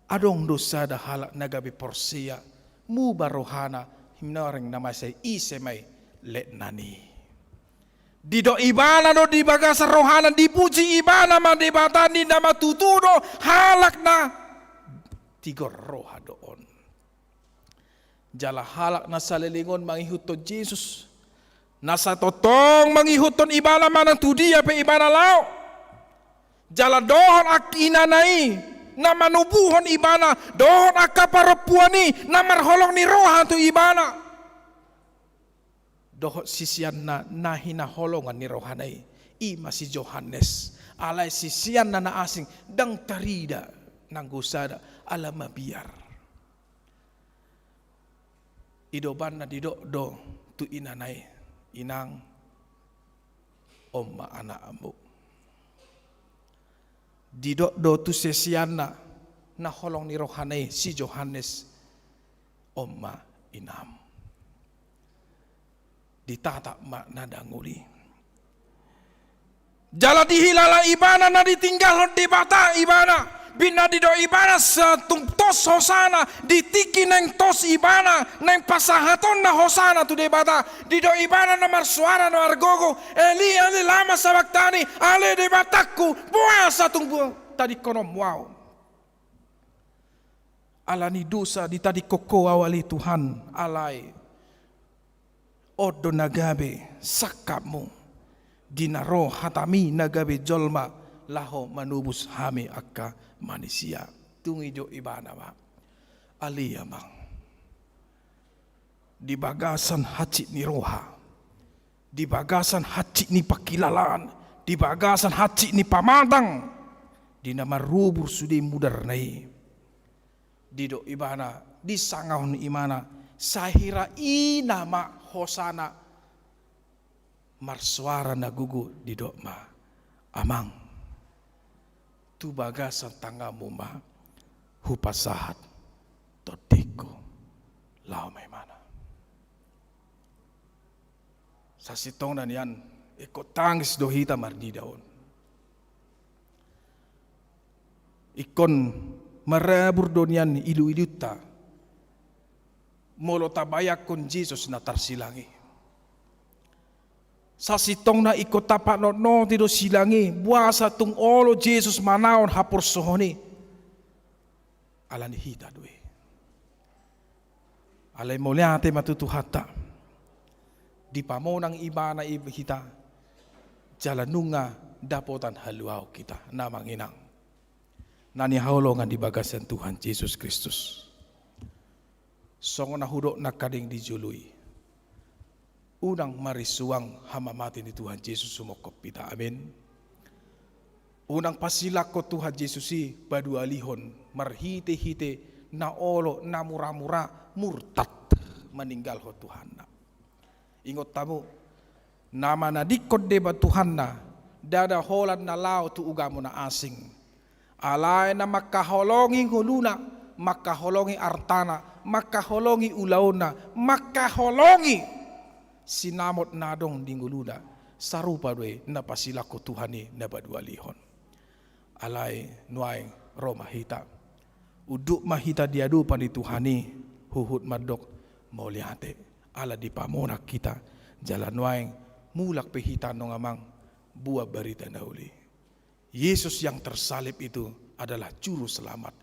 adong do sada halak na gabe porsea, muba rohana, hinoreng na masa i, ise ma i? Letnan i. Didok ibana do di bagasan rohana, dipuji ibana ma Debata, ninna ma, tutu do halak na tigor roha do on. Jala halak na saleleng on mangihuthon Jesus, na satongtong mangihuthon ibana manang tu dia pe ibana laho. Jala dohot angka inana i na manubuhon ibana, dohot angka parompuan i na marholong ni roha tu ibana. Dohot siseanna na hinaholongan ni rohana i, i ma si Johannes. Alai siseanna na asing ndang tarida nanggo sada, ala mabiar. Idobanna didok do tu inana i, inang, on ma anakmu. Didok do tu siseanna na holong ni rohana i, si Johannes, on ma inam. Ditatap ma na dangol i. Jala dihilala ibana na ditinggalhon Debata ibana. Binna didok ibana satung tos hosana, di tingki naeng tos ibana, naeng pasahatonna hosana tu Debata. Didok ibana na marsuara na margogo, Eli, Eli, lama sabaktani, ale Debatangku, boasa tung tadingkononmu ahu? Ala ni dosa ditadingkon Ho au ale Tuhan, alai on do na gabe sangkapMu di na ro hataMi na gabe jolma laho manobus hami angka manisia. Tung didok ibana ma, ale Amang, di bagasan hansit ni roha, di bagasan hansit ni pangkilalaan, di bagasan hansit ni pamatang, di na marubur sude mudarna i, didok ibana, disangahon ibana, sahira i nama hosana, marsoara na gogo didok ma, Amang, tu bagasan tanganMu ma hupasahat tondingku. Laho ma ibana. Sasintongna nian, ingkon tangis do hita marnida on. Ingkon marabur do nian iluiluta molo tabayangkon Jesus na tarsilang i. Sasintongna ingkon tapanotnoti do silang i, boasa tung olo Jesus manaon haporsuhon i. Ala ni hita do i. Alai mauliate ma tu Tuhanta, dipamonang ibana i hita, jala nunga dapotan haluaon hita, na manginang na nihaholongan di bagasan Tuhan Jesus Kristus. Songon na hudok nangkaning di jolo i, unang marisuang hamamate ni Tuhan Jesus sumongkop hita. Amin. Unang pasilangkon Tuhan Jesus i paduahalihon marhitehite na olo, na muramura, murtad, maninggalhon Tuhanna. Ingot hamu, na manadingkon deba Tuhanna, ndada holan na laho tu ugamo na asing. Alai na mangkaholongi ngoluna, mangkaholongi artana, mangkaholongi ulaonna, mangkaholongi sinamot na adong di ngoluna, sarupa do i na pasilangkon Tuhan i na paduahalihon. Alai nuaeng ro ma hita. Unduk ma hita di adopan ni Tuhan i, huhut mandok mauliate. Ala dipamonang hita, jala nuaeng mulak pe hita nang Amang, boan barita na uli. Yesus yang tersalib itu adalah juru selamat.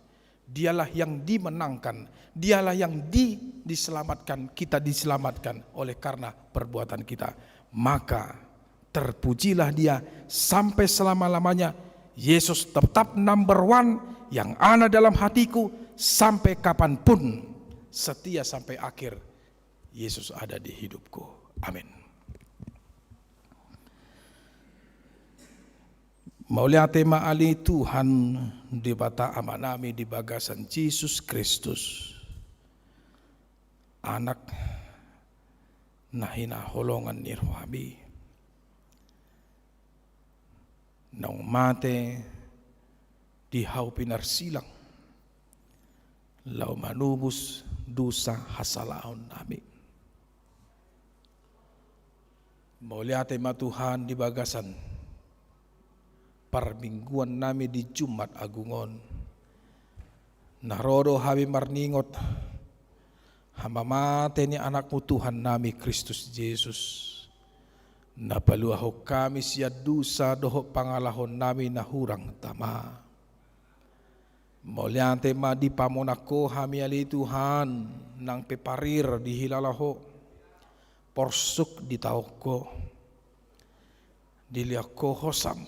Dialah yang dimenangkan, dialah yang di-, diselamatkan, kita diselamatkan oleh karena perbuatan kita. Maka terpujilah Dia sampai selama-lamanya. Yesus tetap number one yang ada dalam hatiku sampai kapanpun. Setia sampai akhir. Yesus ada di hidupku. Amin. Mauliate ma ale Tuhan Debata Amanami di bagasan Jesus Kristus, Anak na hinaholongan ni rohaMi, naung mate di hau pinarsilang, laho manobus dosa hasalaonnami. Mauliate ma Tuhan di bagasan parmingguannami di Jumat Agung on. Na ro do hami marningot hamamate ni AnakMu Tuhannami Kristus Jesus, na paluahon hami sian dosa dohot pangalahonnami na hurang tama. Mauliate ma dipamonang Ho hami ale Tuhan, nang pe parir dihilala Ho, porsuk ditaon Ho, dilehon Ho hosam,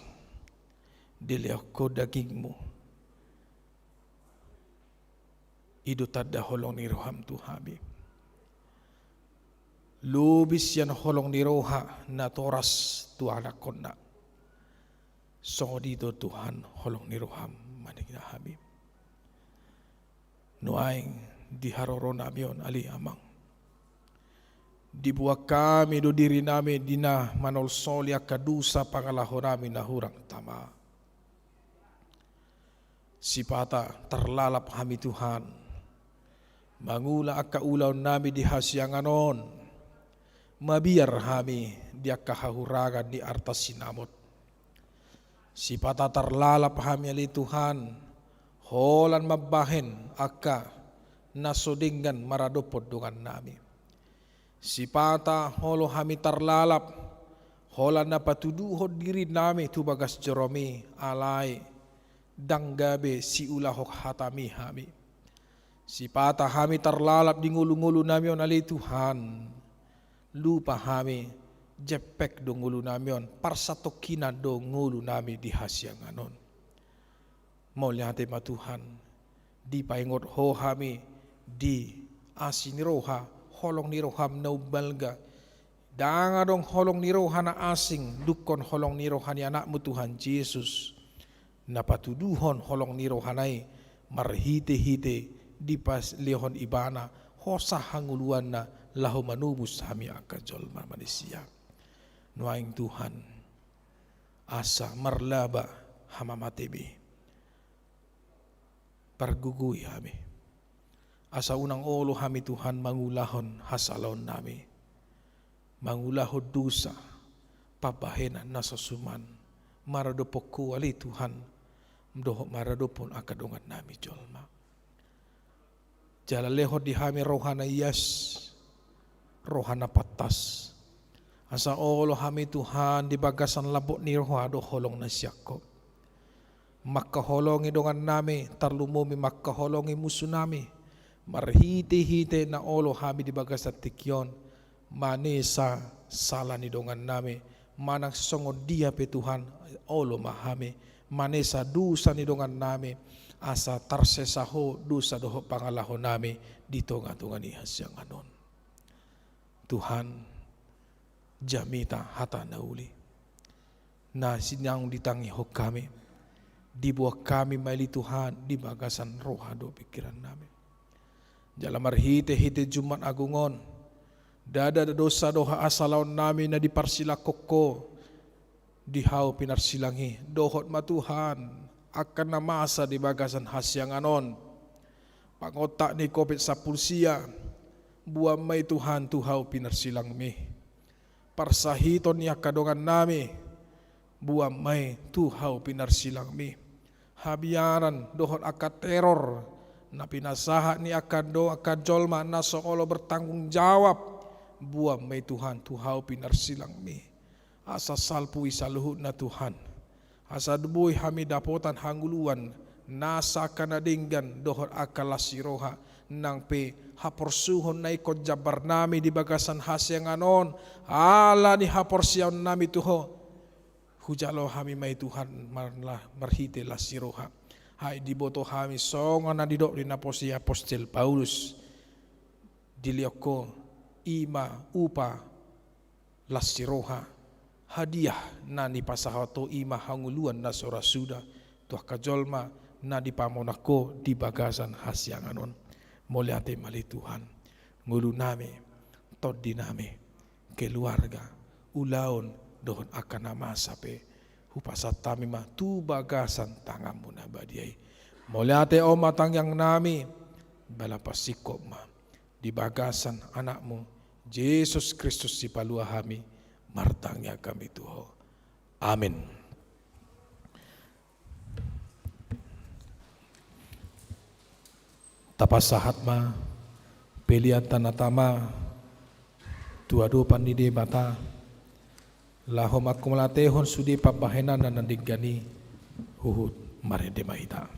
dilehon Ho dagingMu. I do tanda holong ni rohaM tu hami. Lobi sian holong ni roha natoras tu anakkonna, songon i do Tuhan holong ni rohaM manang hami. Nuaeng di haroronami on ale Amang, diboan hami do dirinami di na manolsoli angka dosa pangalahonami na hurang tama. Sipata tarlalap hami Tuhan, mangula angka ulaonnami di hasiangan on, mabiar hami di angka hahurangan ni arta sinamot. Sipata tarlalap hami ale Tuhan, holan mambahen angka na so denggan maradophon dongannami. Sipata olo hami tarlalap, holan na patuduhon dirinami tu bagas joroMi, alai ndang gabe siulahon hataMi hami. Sipata hami tarlalap di ngolu-ngolu nami on ale Tuhan. Lupa hami, jempek do ngolu nami on, parsatongkinan do ngolu nami di hasiangan on. Mauliate ma Tuhan, dipaingot Ho hami di asi ni roha, holong ni roham na umbalga. Ndang adong holong ni roha na asing, dungkon holong ni roha ni Anakmu Tuhan Jesus. Na patuduhon holong ni rohana i, marhite-hite dipalehon Ibana, hosa hangoluanna laho manobus hami angka jolma manisia. Nuaeng Tuhan, asa marlaba hamamatemi. Pargogoi hami. Asa unang olo hami Tuhan mangulahon hasalaon nami. Mangulahon dosa, pambahenan na so suman. Maradophon Ho ale Tuhan. Dohot maradophon angka dongan nami jolma. Jala lehon di hami roha na ias, roha na pantas. Asa olo hami Tuhan di bagasan lambok ni roha dohot holong na sian Ho. Mangkaholongi dongan nami, tarlumobi mangkaholongi musu nami. Marhite-hite na olo hami di bagasan tingki on, manesa sala ni dongan nami, manang songon dia pe Tuhan, olo ma hami, manesa dosa ni dongan nami, asa tarsesa Ho dosa dohot pangalaho nami di tonga-tonga ni hasiangan on. Tuhan, jamita hata na uli. Na sinaung ditangihon hami, diboan hami ma i ale Tuhan di bagasan roha dohot pingkiran nami. Jala marhite-hite Jumat Agung on, ndada dosa dohot hasalaon nami na diparsilangkon Ho, di Ho pinarsilang i, dohot ma Tuhan, angka na masa di bagasan hasiangan on. Pangontak ni Covid sampulu sia, boan ma i Tuhan tu Ho pinarsilangmi. Parsahiton ni angka dongan nami, boan ma i tu Ho pinarsilangmi. Habiaran dohot angka teror, na pinasahat ni angka do-, angka jolma na so olo bertanggung jawab, boan ma i Tuhan tu Ho pinarsilangmi. Asa salpu i saluhutna Tuhan. Asa boi hami dapotan hangoluan, nasa angka na denggan dohot angka las ni roha, nang pe haporsuhon na ingkon jambar nami di bagasan hasiangan on, ala ni haporseaon nami tu Ho. Hujalo hami ma i Tuhan marla-, marhite las ni roha. Ai diboto hami songon na nidok ni naposo ni apostel Paulus. Dilehon Ho, i ma upa las ni roha, hadiah na nipasahat Ho i ma hangoluan na so ra suda, tu angka jolma na dipamonang Ho di bagasan hasiangan on. Mauliate ma ale Tuhan, ngolu nami, tondi nami, keluarga, ulaon, dohot angka na masa pe, hupasahat hami ma tu bagasan tanganMu na badia i. Mauliate on ma tangiang nami, jala pasingkop ma. Di bagasan Anakmu, Jesus Kristus Sipalua hami, martangiang hami tu Ho. Amin. Tapasahat ma pelean tanata ma tu adopan ni Debata, laho manghamauliatehon sude pambahenan na denggan i, huhut marende ma hita.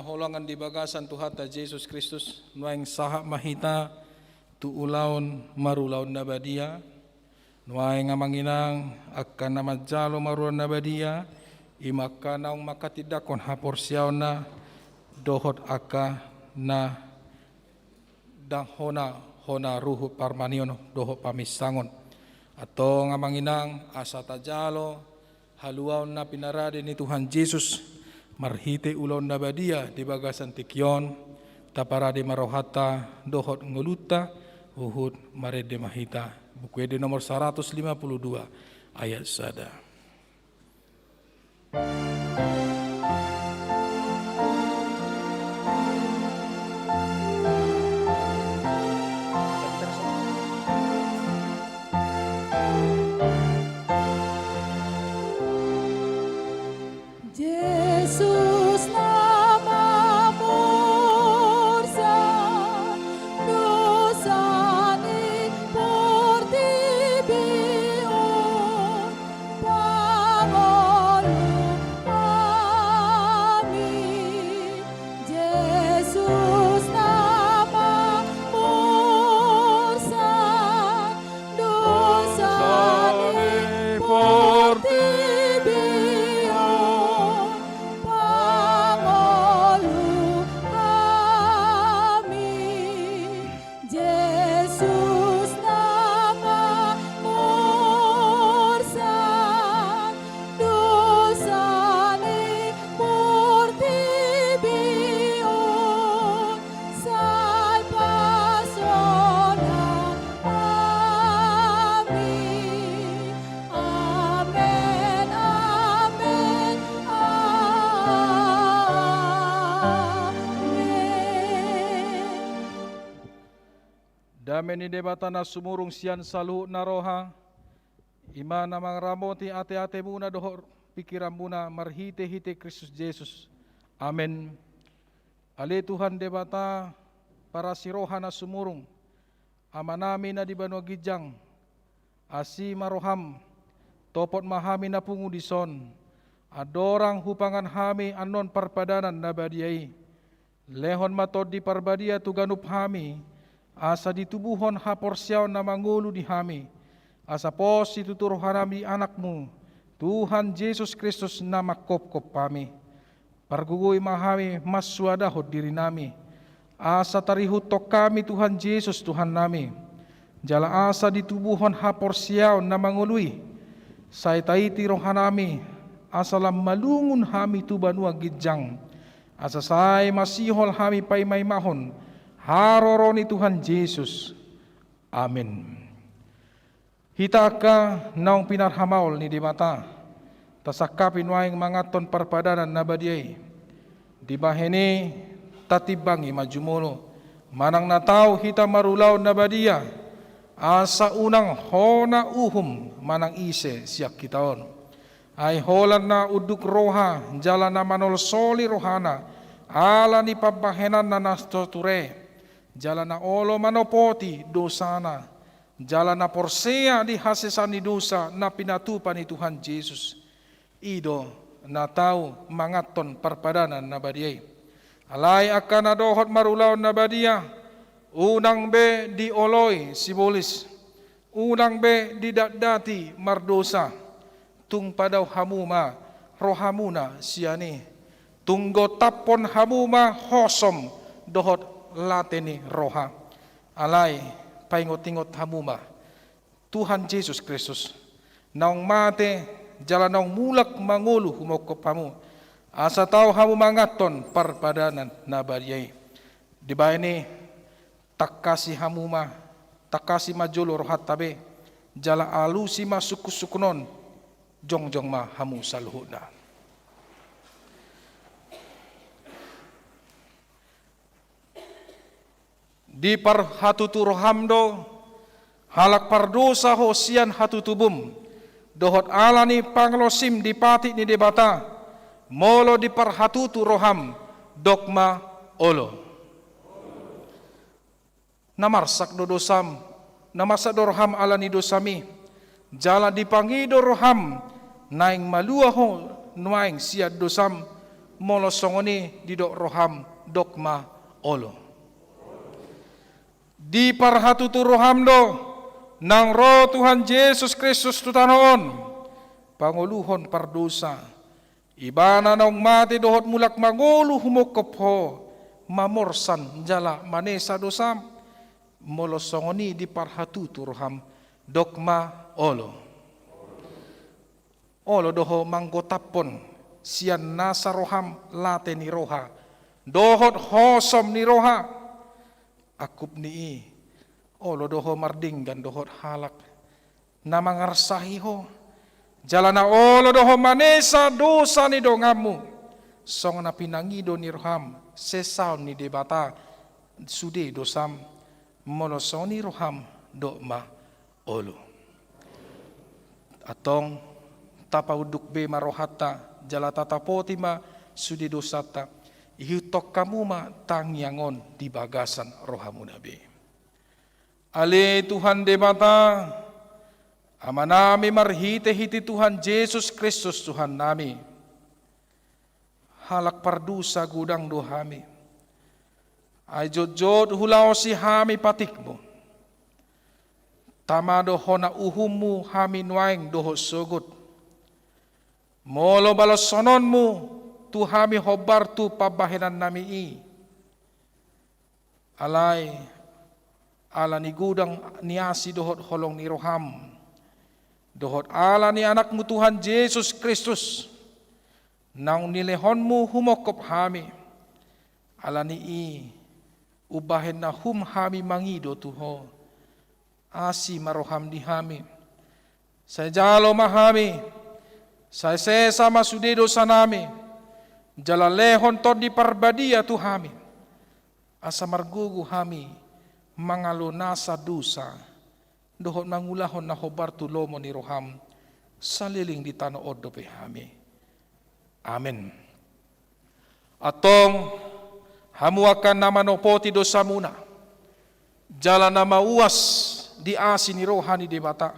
Haholongan di bagasan Tuhanta Jesus Kristus, nuaeng sahat ma hita tu ulaon marulaon na badia. Nuaeng amang inang, angka na manjalo marulaon na badia, i ma angka naung manghatindanghon haporseaonna, dohot angka na ndang hona, hona ruhut parmaneon dohot paminsangon. Antong amang inang, asa tajalo haluaon na pinarade ni Tuhan Jesus, marhite ulaon na badia di bagasan tingki on, taparade ma rohanta dohot ngolunta, huhut marende ma hita. Buku Ende nomor saratus lima puluh dua, ayat sada. Jesus na mamursan dosa ni portibi on, pangolu hami. Jesus na mamursan dosa ni portibi on, pangolu hami. Jesus na mamursan dosa ni portibi on, sai pasolan hami. Amen, amen, amen. Dame ni Debata na sumurung sian saluhut na roha, i ma na mangaramoti ateatemuna dohot pingkiranmuna marhitehite Kristus Jesus. Amen. Ale Tuhan Debata, parasi roha na sumurung, Amanami na di banua ginjang, asi ma roham, topot ma hami na pungu dison, andorang hupangan hami annon parpadanan na badia i. Lehon ma Tondi Parbadia tu ganup hami, asa ditubuhon haporseaon na mangolu di hami, asa pos situtu rohanami di Anakmu, Tuhan Jesus Kristus na manghophop hami. Pargogoi ma hami mansuadahon dirinami, asa tarihuthon hami Tuhan Jesus Tuhannami, jala asa ditubuhon haporseaon na mangolu i, sai taiti rohanami, asa lam malungun hami tu banua ginjang, asa sai masihol hami paimaimahon haroro ni Tuhan Jesus. Amen. Hita angka naung pinarhamaol ni Debata, tasangkapi nuaeng manganhon parpadanan na badia i. Dibahen i tatimbangi ma jumolo, manang na tau hita marulaon na badia, asa unang hona uhum manang ise sian hita on. Ai holan na unduk roha jala na manolsoli rohana, ala ni pambahenanna na so ture, jala na olo manopoti dosana, jala na porsea di hasesaan ni dosa na pinatupa ni Tuhan Jesus. I do na tau manganhon parpadanan na badia i. Alai angka na dohot marulaon na badia, unang be dioloi sibolis, unang be didatdati mardosa, tung padao hamu ma rohamuna sian i, tung gotaphon hamu ma hosom dohot late ni roha. Alai paingotingot hamu ma Tuhan Jesus Kristus, naung mate jala naung mulak mangolu humophop hamu, asa tau hamu manganhon parpadanan na badia i. Dibahen i, tangkasi hamu ma, tangkasi ma jolo rohanta be, jala alusi ma sungkunsungkun on, jongjong ma hamu saluhutna. Diparhatutu roham do, halak pardosa ho sian hatutubum, dohot ala ni pangolosim di patik ni Debata, molo diparhatutu roham, dok ma olo. Na marsak do dosam, na marsak do roham ala ni dosami, jala dipangido roham naeng malua ho nuaeng sian dosam, Molo songon i didok roham, dok ma olo. Diparhatutu roham do, naung ro Tuhan Jesus Kristus tu tano on, pangoluhon pardosa. Ibana naung mate dohot mulak mangolu humongkop ho, mamorsan jala manesa dosam. Molo songon i diparhatutu roham, dok ma olo. Olo do ho manggotaphon sian nasa roham late ni roha dohot hosom ni roha. Angkup ni i, olo do ho mardenggan dohot halak na mangarsahi ho, jala na olo do ho manesa dosa ni donganmu, songon na pinangido ni roham sesaon ni Debata sude dosam. Molo songon i roham, dok ma olo. Antong, tapaunduk be ma rohanta jala tatapoti ma sude dosanta. Ihuthon hamu ma tangiang on di bagasan rohamuna be. Ale Tuhan Debata, Amanami marhitehite Tuhan Jesus Kristus Tuhannami, halak pardosa godang do hami. Ai jotjot hulaosi hami patikmu. Tama do hona uhummu hami nuaeng dohot sogot. Molo balashononmu tu hami hombar tu pambahenannami i. Alai, ala ni godang ni asi dohot holong ni roham, dohot ala ni Anakmu Tuhan Jesus Kristus, naung nilehonmu humongkop hami. Ala ni i, umbahen na hum hami mangido tu Ho, asi ma roham di hami. Sai jalo ma hami, sai sesa ma sude dosanami, jala lehon Tondi Parbadia tu hami, asa margogo hami mangalo nasa dosa, dohot mangulahon na hombar tu lomo ni roham, saleleng di tano on dope hami. Amen. Antong, hamu angka na manopoti dosamuna, jala na mauas di asi ni roha ni Debata,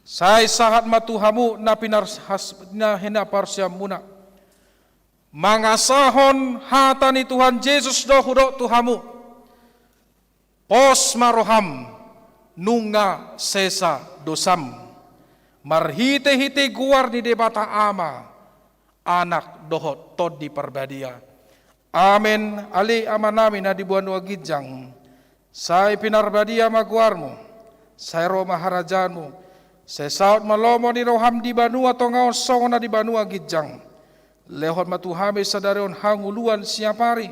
sai sahat ma tu hamu na pinarhas-, na hinaparsiamuna. Mangasahon hata ni Tuhan Jesus do hudok tu hamu. Pos ma roham, nunga sesa dosam. Marhitehite goar ni Debata Ama, Anak dohot Tondi Parbadia. Amen. Ale Amanami na di banua ginjang, sai pinarbadia ma goarmu, sai ro ma harajaonmu, sai saut ma lomo ni roham di banua tonga on songon na di banua ginjang. Lehon ma tu hami sadari on hangoluan siapari.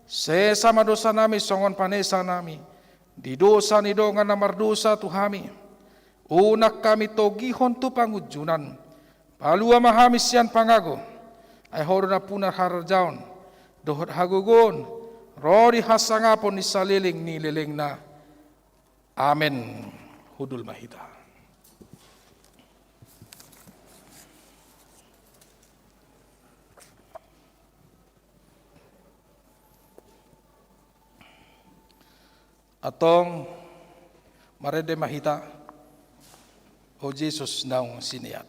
Sesa ma dosanami songon panesanami di dosa ni dongan na mardosa tu hami. Unang hami togihon tu pangunjunan. Palua ma hami sian pangago. Ai Ho do nampuna harajaon dohot hagogoon, ro di hasangapon ni saleleng ni lelengna. Amen. Hundul ma hita. Antong, marende ma hita, O Jesus naung sineat.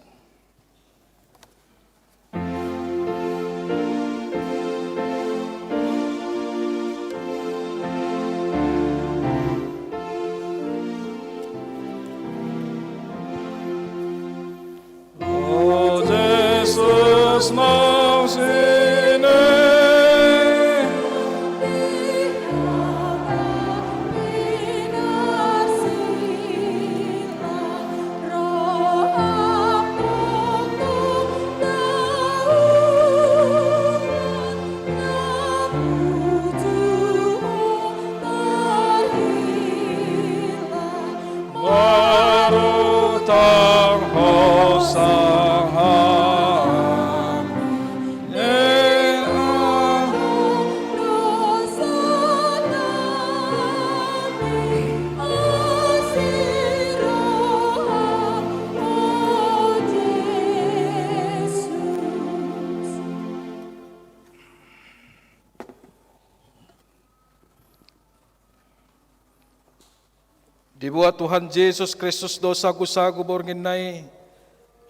O Jesus naung sineat. Dibuat Tuhan Jesus Kristus do sagusagu borngin na i,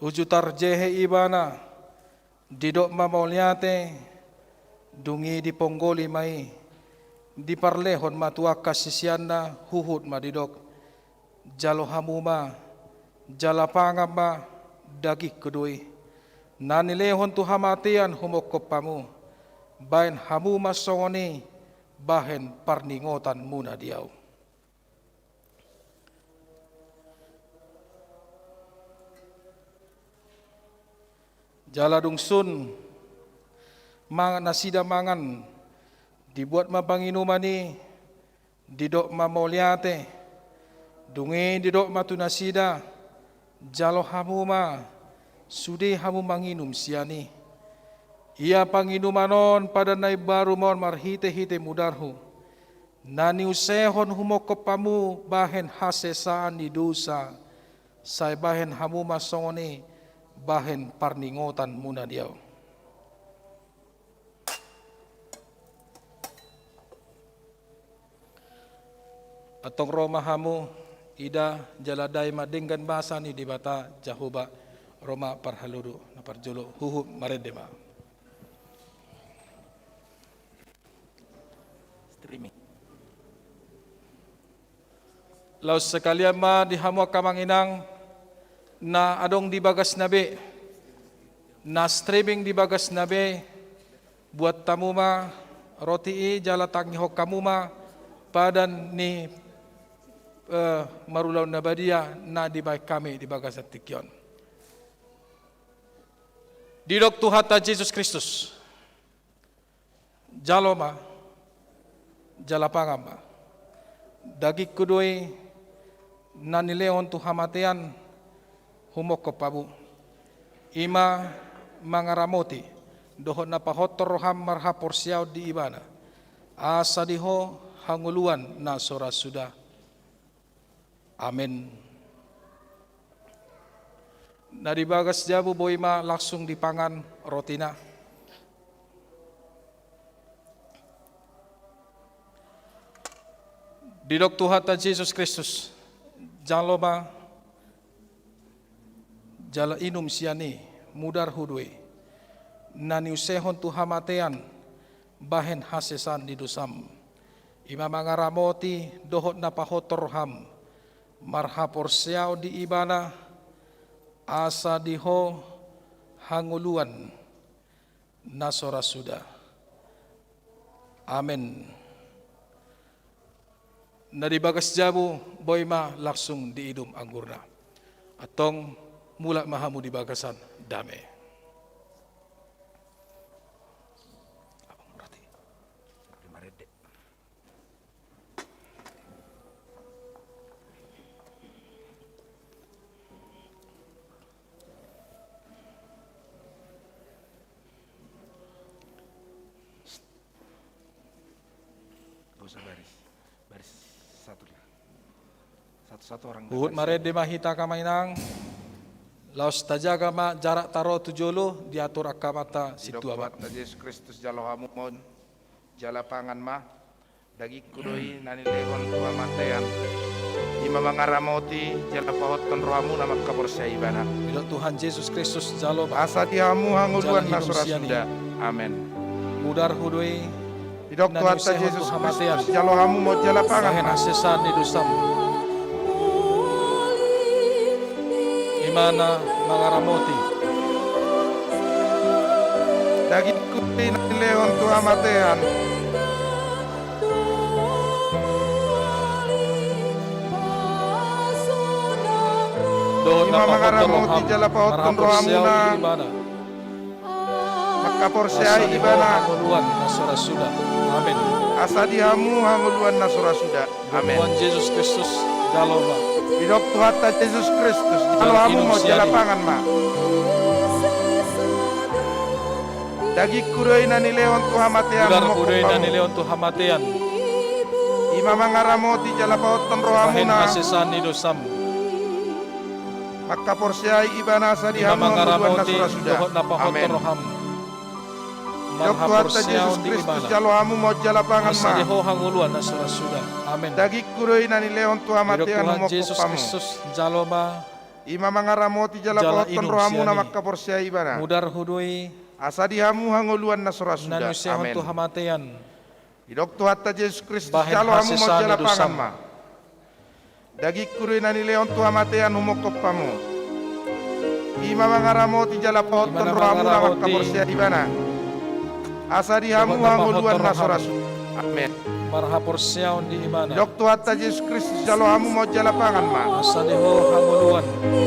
uju tarjehe Ibana, Didok ma mauliate, dung i diponggoli ma i, diparlehon ma tu angka siseanna, huhut ma didok: Jalo hamu ma, jala pangan ma, dagingku do i, na nilehon tu hamatean humongkop hamu. Bahen hamu ma songon i bahen parningotanmuna di ahu. Jala dung sun mangan nasida mangan, dibuat ma panginuman i, didok ma mauliate. Dung i didok ma tu nasida: Jalo hamu ma, sude hamu manginum sian i. Ia panginuman on padan na imbaru ma on marhitehite mudarhu, na niusehon humongkop hamu bahen hasesaan ni dosa. Sai bahen hamu ma songon i bahen parningotanmuna di ahu. Antong ro ma hamu, ida jala dai ma denggan basa ni Debata Jahowa. Ro ma parhalado na parjolo, huhut marende ma. Streaming. Laos sekalian ma di hamu angka amang inang na adong di bagasna be, na streaming di bagasna be, buat hamu ma roti i jala tangihon hamu ma padan ni, eh, marulaon na badia na dibahen hami di bagasan tingki on. Didok Tuhanta Jesus Kristus: Jalo ma, jala pangan ma. Dagingku do i na nilehon tu hamatean humongkop hamu. I ma mangaramoti dohot na pahothon roham marhaporseaon di Ibana, asa di ho hangoluan na so ra suda. Amen. Na di bagas jabu boi ma langsung dipangan rotina. Didok Tuhanta Jesus Kristus: Jalo ma, jala inum sian i, mudarhu do i, na niusehon tu hamatean bahen hasesaan ni dosam. I ma mangaramoti dohot na pahothon roham marhaporseaon di Ibana, asa di ho hangoluan na so ra suda. Amen. Na di bagas jabu boi ma langsung diinum anggurna. Antong mulak ma hamu di bagasan dame. Gak usah baris. Baris satu lah. Satu-satu orang. Huhut marende ma hita angka amang inang. Laos tajaga ma jarak taro tu jolo, diatur angka amanta sintua ma. Didok Tuhanta Jesus Kristus: Jalo hamu ma, jala pangan ma. Dagingku do i na nilehon tu hamatean. I ma mangaramoti jala pahothon rohamuna mangkaporseai Ibana. Didok Tuhan Jesus Kristus: Jalo ma, asa di hamu hangoluan na so ra suda. Amen. Mudarhu do i. Didok Tuhanta Jesus Kristus: Jalo hamu ma, jala pangan ma. Hasesaan ni dosam. I ma na mangaramoti. Dagingku do i na nilehon tu hamatean. I ma mangaramoti jala pahothon rohamuna mangkaporseai Ibana. Asa di ho hangoluan na so ra suda. Amen. Asa di hamu hangoluan na so ra suda. Amen. Tuhan Jesus Kristus: Jalo ma. Didok Tuhanta Jesus Kristus: Jalo hamu ma, jala pangan ma. Dagingku do i na nilehon tu hamatean. Mudarhu do i na nilehon tu hamatean. I ma mangaramoti jala pahothon rohamuna. Bahen hasesaan ni dosam. Mangkaporseai Ibana, asa di hamu hangoluan na so ra suda. Amen. Didok Tuhanta Jesus Kristus: Jalo hamu ma, jala pangan ma. Asa di ho hangoluan na so ra suda. Amen. Dagingku do i na nilehon tu hamatean humongkop hamu. Didok Tuhan Jesus Kristus: Jalo ma. I ma mangaramoti jala pahothon rohamuna mangkaporseai Ibana. Mudarhu do i Asa di hamu hangoluan na so ra suda. Amen. Didok Tuhanta Jesus Kristus, jalo hamu ma jala pangan ma. Dagingku do i na nilehon tu hamatean humongkop hamu. I ma mangaramoti jala pahothon rohamuna mangkaporseai Ibana. Asa di hamu hangoluan na so ra suda. Amen. Marhaporseaon di Ibana. Didok Tuhanta Jesus Kristus, jalo hamu ma jala pangan ma. Asa di ho hangoluan.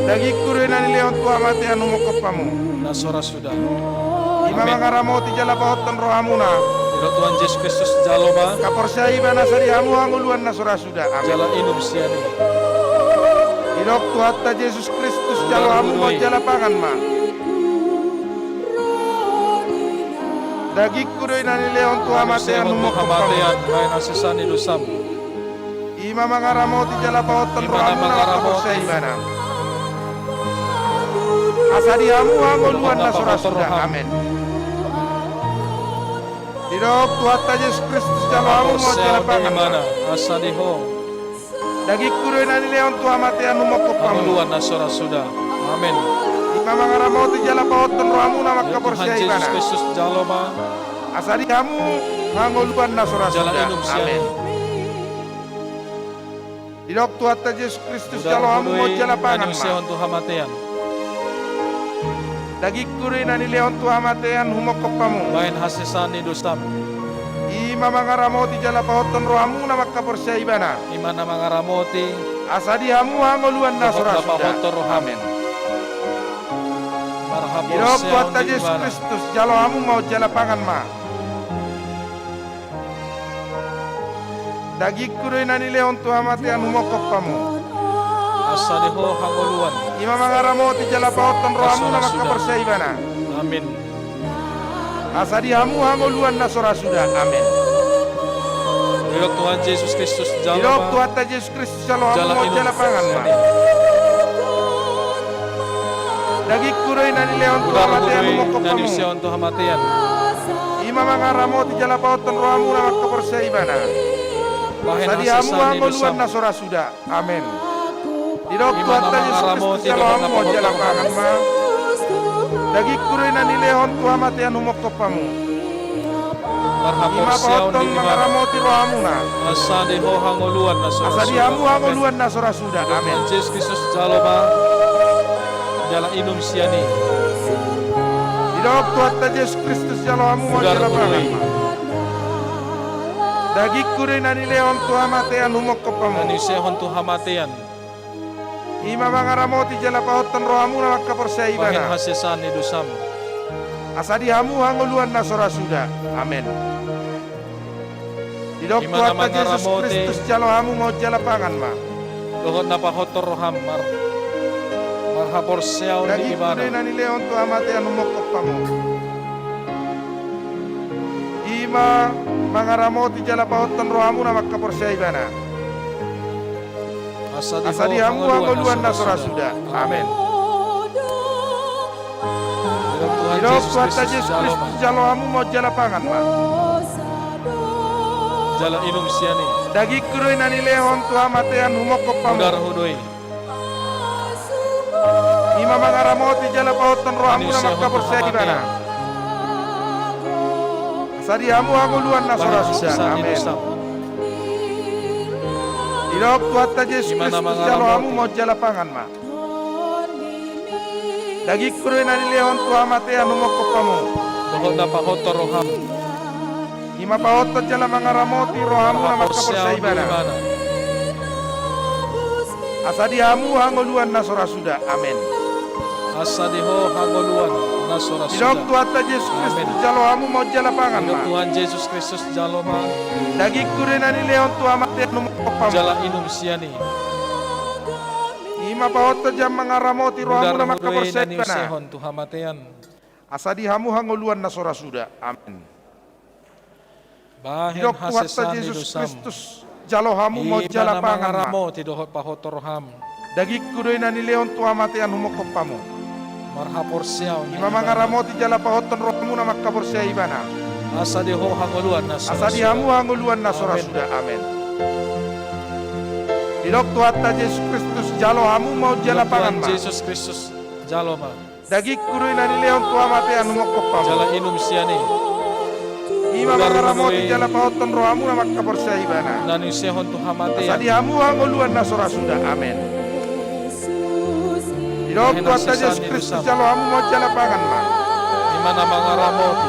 Dagingku do i na nilehon tu hamatean humongkop hamu. Na so ra suda. I ma mangaramoti jala pahothon rohamuna. Didok Tuhan Jesus Kristus, jalo ma. Mangkaporseai Ibana, asa di hamu hangoluan na so ra suda. Amen. Jala inum sian i. Didok Tuhanta Jesus Kristus, jalo hamu ma jala pangan ma. Dagingku do i na nilehon tu hamatean humongkop hamu. Bahen hasesaan ni dosam. I ma mangaramoti jala pahothon rohamuna mangkaporseai Ibana. Asa di hamu hangoluan na so ra suda. Amen. Didok Tuhanta Jesus Kristus, jalo hamu ma jala pangan ma. Asa di ho. Dagingku do i na nilehon tu hamatean humongkop hamu. Hangoluan na so ra suda. Amen. I ma mangaramoti jala pahothon rohamuna mangkaporseai Ibana. Kristus, jalo ma. Asa di hamu hangoluan na so ra suda. Amen. Didok Tuhanta Jesus Kristus, jalo hamu ma jala pangan ma. Dagingku do i na nilehon tu hamatean humongkop hamu. Bahen hasesaan ni dosam. I ma mangaramoti jala pahothon rohamuna mangkaporseai Ibana. I ma na mangaramoti. Asa di hamu hangoluan na so ra suda. Amen. Didok Tuhanta Jesus Kristus, jalo hamu ma jala pangan ma. Dagingku do i na nilehon tu hamatean humongkop hamu. Asa di ho hangoluan. I ma mangaramoti jala pahothon rohamuna mangkaporseai Ibana. Amen. Asa di hamu hangoluan na so ra suda. Amen. Didok Tuhan Jesus Kristus, jalo ma. Didok Tuhanta Jesus Kristus, jalo hamu ma jala pangan ma. Dagingku do i na nilehon tu hamatean humongkop hamu. I ma mangaramoti jala pahothon rohamuna mangkaporseai Ibana. Asa di hamu hangoluan na so ra suda. Amen. Didok Tuhanta Jesus Kristus, jalo hamu ma jala pangan ma. Dagingku do i na nilehon tu hamatean humongkop hamu. I ma pahothon mangaramoti rohamuna. Asa di ho hangoluan na so ra suda. Asa di hamu hangoluan na so ra suda. Amen. Jesus Kristus, jalo ma. Jala inum sian i. Didok Tuhanta Jesus Kristus, jalo hamu ma jala pangan ma. Dagingku do i na nilehon tu hamatean humongkop hamu. Na niusehon tu hamatean. I ma mangaramoti jala pahothon rohamuna mangkaporseai Ibana. Bahen hasesaan ni dosam. Asa di hamu hangoluan na so ra suda. Amen. Didok Tuhanta Jesus Kristus, jalo hamu ma jala pangan ma. Dohot na pahothon roham mar, marhaporseaon di Ibana. Dagingku do i na nilehon tu hamatean humongkop hamu. I ma mangaramoti jala pahothon rohamuna mangkaporseai Ibana. Asa di hamu hangoluan na so ra suda. Amen. Didok Tuhanta Jesus Kristus, jalo hamu ma jala pangan ma. Jala inum sian i. Dagingku do i na nilehon tu hamatean humongkop hamu. Darahku do i. I ma mangaramoti jala pahothon rohamuna mangkaporseai Ibana. Asa di hamu hangoluan na so ra suda. Amen. Didok Tuhanta Jesus Kristus, jalo hamu ma jala pangan ma. Dagingku do i na nilehon tu hamatean humongkop hamu. Dohot na pahothon roham. I ma pahothon jala mangaramoti rohamuna mangkaporseai Ibana. Asa di hamu hangoluan na so ra suda. Amen. Asa di ho hangoluan na so ra suda. Didok Tuhanta Jesus Kristus, jalo hamu ma jala pangan ma. Didok Tuhan Jesus Kristus, jalo ma. Dagingku do i na nilehon tu hamatean humongkop hamu. Jala inum sian i. I ma pahothon jala mangaramoti rohamuna mangkaporseai Ibana. Darahku do i na niusehon tu hamatean. Asa di hamu hangoluan na so ra suda. Amen. Didok Tuhanta Jesus Kristus, jalo hamu ma jala pangan ma. Bahen hasesaan ni dosam. I ma na mangaramoti dohot pahothon roham. Dagingku do i na nilehon tu hamatean humongkop hamu. Marhaporseaon di Ibana. I ma mangaramoti jala pahothon rohamuna mangkaporseai Ibana. Asa di ho hangoluan na so ra suda. Asa di hamu hangoluan na so ra suda. Amen. Didok Tuhanta Jesus Kristus, jalo hamu ma jala pangan ma. Didok Tuhan Jesus Kristus, jalo ma. Dagingku do i na nilehon tu hamatean, umongkop hamu. Jala inum sian i. I ma mangaramoti jala pahothon rohamuna mangkaporseai ibana. Na niusehon tu hamatean. Asa di hamu hangoluan na so ra suda. Amen. Didok Tuhanta Jesus Kristus, jalo hamu ma on jala pangan ma. I ma na mangaramoti.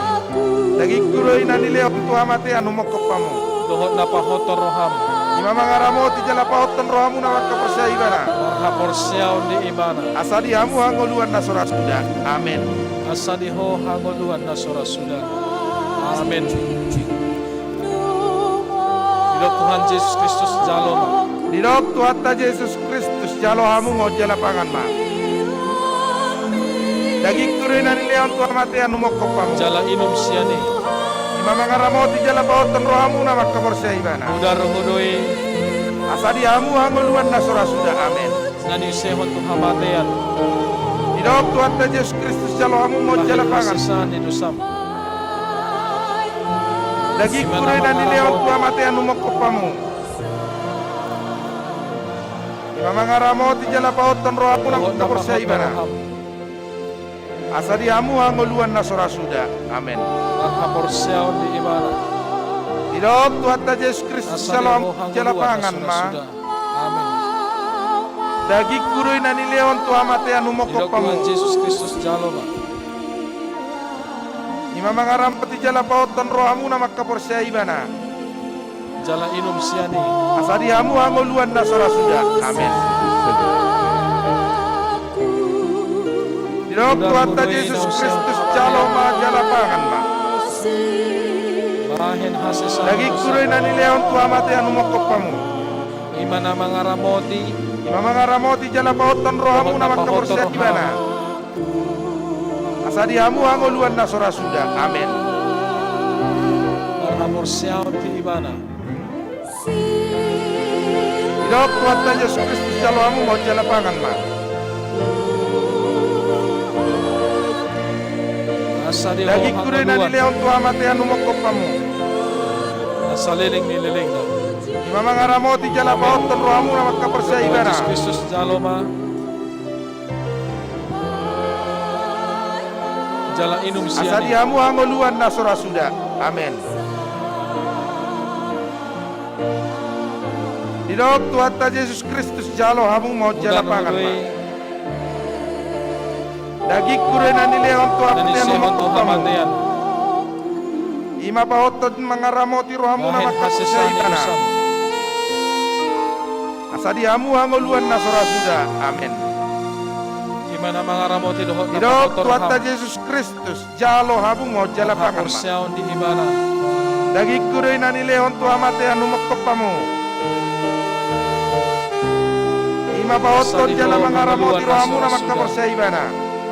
Dagingku do i na nilehon tu hamatean, umongkop hamu. Dohot na pahothon roham. I ma mangaramoti jala pahothon rohamuna mangkaporseai ibana. Marhaporseaon di ibana. Asa di hamu hangoluan na so ra suda. Amen. Asa di ho hangoluan na so ra suda. Amen. Didok Tuhan Jesus Kristus, jalo ma. Didok Tuhanta Jesus Kristus, jalo hamu ma on jala pangan ma. Dagingku do i na nilehon tu hamatean, umongkop hamu. Jala inum sian i. I ma mangaramoti jala pahothon rohamuna mangkaporseai ibana. Mudarhu do i. Asa di hamu hangoluan na so ra suda. Amen. Na niusehon tu hamatean. Didok Tuhanta Jesus Kristus, jalo hamu ma on jala pangan. Bahen hasesaan ni dosam. Dagingku do i na nilehon tu hamatean, umongkop hamu. I ma mangaramoti jala pahothon rohamuna mangkaporseai ibana. Asa di hamu hangoluan na so ra suda. Amen. Marhaporseaon di ibana. Didok Tuhanta Jesus Kristus, jalo hamu ma on jala pangan ma. Amen. Dagingku do i na nilehon tu hamatean, umongkop hamu. Didok Tuhan Jesus Kristus, jalo ma. I ma mangaramoti jala pahothon rohamuna mangkaporseai ibana. Jala inum sian i. Asa di hamu hangoluan na so ra suda. Amen. Didok Tuhanta Jesus Kristus, jalo ma jala pangan ma. Bahen hasesaan. Dagingku do i na nilehon tu hamatean, umongkop hamu. I ma na mangaramoti. I ma mangaramoti jala pahothon rohamuna mangkaporseai ibana. Asa di hamu hangoluan na so ra suda. Amen. Marhaporseaon di ibana. Didok Tuhanta Jesus Kristus, jalo hamu ma on jala pangan ma. Asa di ho hangoluan. Dagingku do i na nilehon tu hamatean, umongkop hamu. Na saleleng ni lelengna. I ma mangaramoti jala pahothon rohamuna mangkaporseai ibana. Kristus, jalo ma. Jala inum sian i. Asa di hamu hangoluan na so ra suda. Amen. Didok Tuhanta Jesus Kristus, jalo hamu ma on jala pangan ma. Dagingku do i na nilehon tu hamatean, umongkop hamu. I ma pahothon mangaramoti rohamuna mangkaporseai ibana. Asa di hamu hangoluan na so ra suda. Amen. I ma na mangaramoti dohot na pahothon roham. Didok Tuhanta Jesus Kristus, jalo hamu ma on jala pangan ma. Marhaporseaon di ibana. Dagingku do i na nilehon tu hamatean, umongkop hamu. I ma pahothon jala mangaramoti rohamuna mangkaporseai ibana.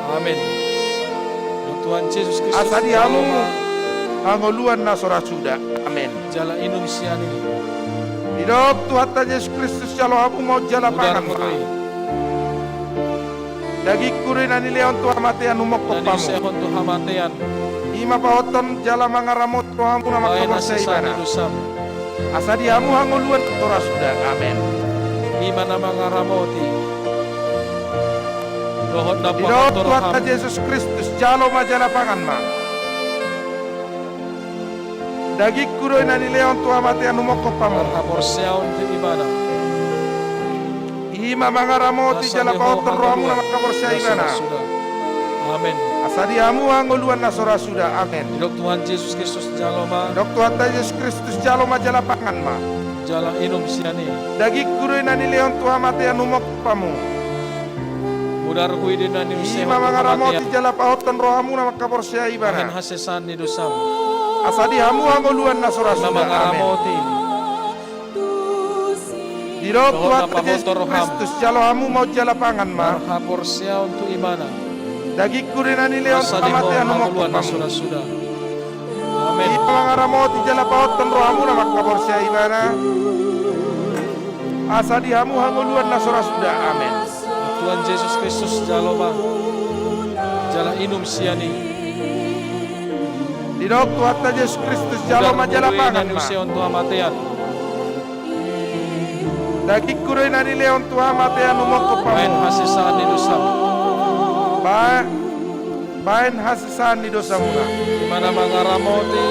Amen. Didok Tuhan Jesus Kristus, asa di hamu hangoluan na so ra suda. Amen. Jala inum sian i. Didok Tuhanta Jesus Kristus, jalo hamu ma on jala pangan ma. Dagingku do i na nilehon tu hamatean, umongkop hamu. I ma pahothon jala mangaramoti rohamuna mangkaporseai ibana. Asa di hamu hangoluan na so ra suda. Amen. I ma na mangaramoti. Dohot na pahothon roham. Didok Tuhanta Jesus Kristus, jalo ma jala pangan ma. Dagingku do i na nilehon tu hamatean, umongkop hamu. Marhaporseaon di ibana. I ma mangaramoti jala pahothon rohamuna mangkaporseai ibana. Amen. Asa di hamu hangoluan na so ra suda. Amen. Didok Tuhan Jesus Kristus, jalo ma. Didok Tuhanta Jesus Kristus, jalo ma jala pangan ma. Jala inum sian i. Dagingku do i na nilehon tu hamatean, umongkop hamu. Mudarhu i do na niusehon tu hamatean. I ma mangaramoti jala pahothon rohamuna mangkaporseai ibana. Bahen hasesaan ni dosam. Asa di hamu hangoluan na so ra suda. Amen. Didok Tuhanta Jesus Kristus, jalo hamu ma on jala pangan ma. Marhaporseaon tu ibana. Dagingku do i na nilehon tu hamatean, umongkop hamu. Amen. I ma mangaramoti jala pahothon rohamuna mangkaporseai ibana. Asa di hamu hangoluan na so ra suda. Amen. Tuhan Jesus Kristus, jalo ma. Jala inum sian i. Didok Tuhanta Jesus Kristus, jalo ma jala pangan ma. Dagingku do i na nilehon tu hamatean, umongkop hamu. Bahen hasesaan ni dosam. Ba- baen hasesaan ni dosamuna. Ima na mangaramoti.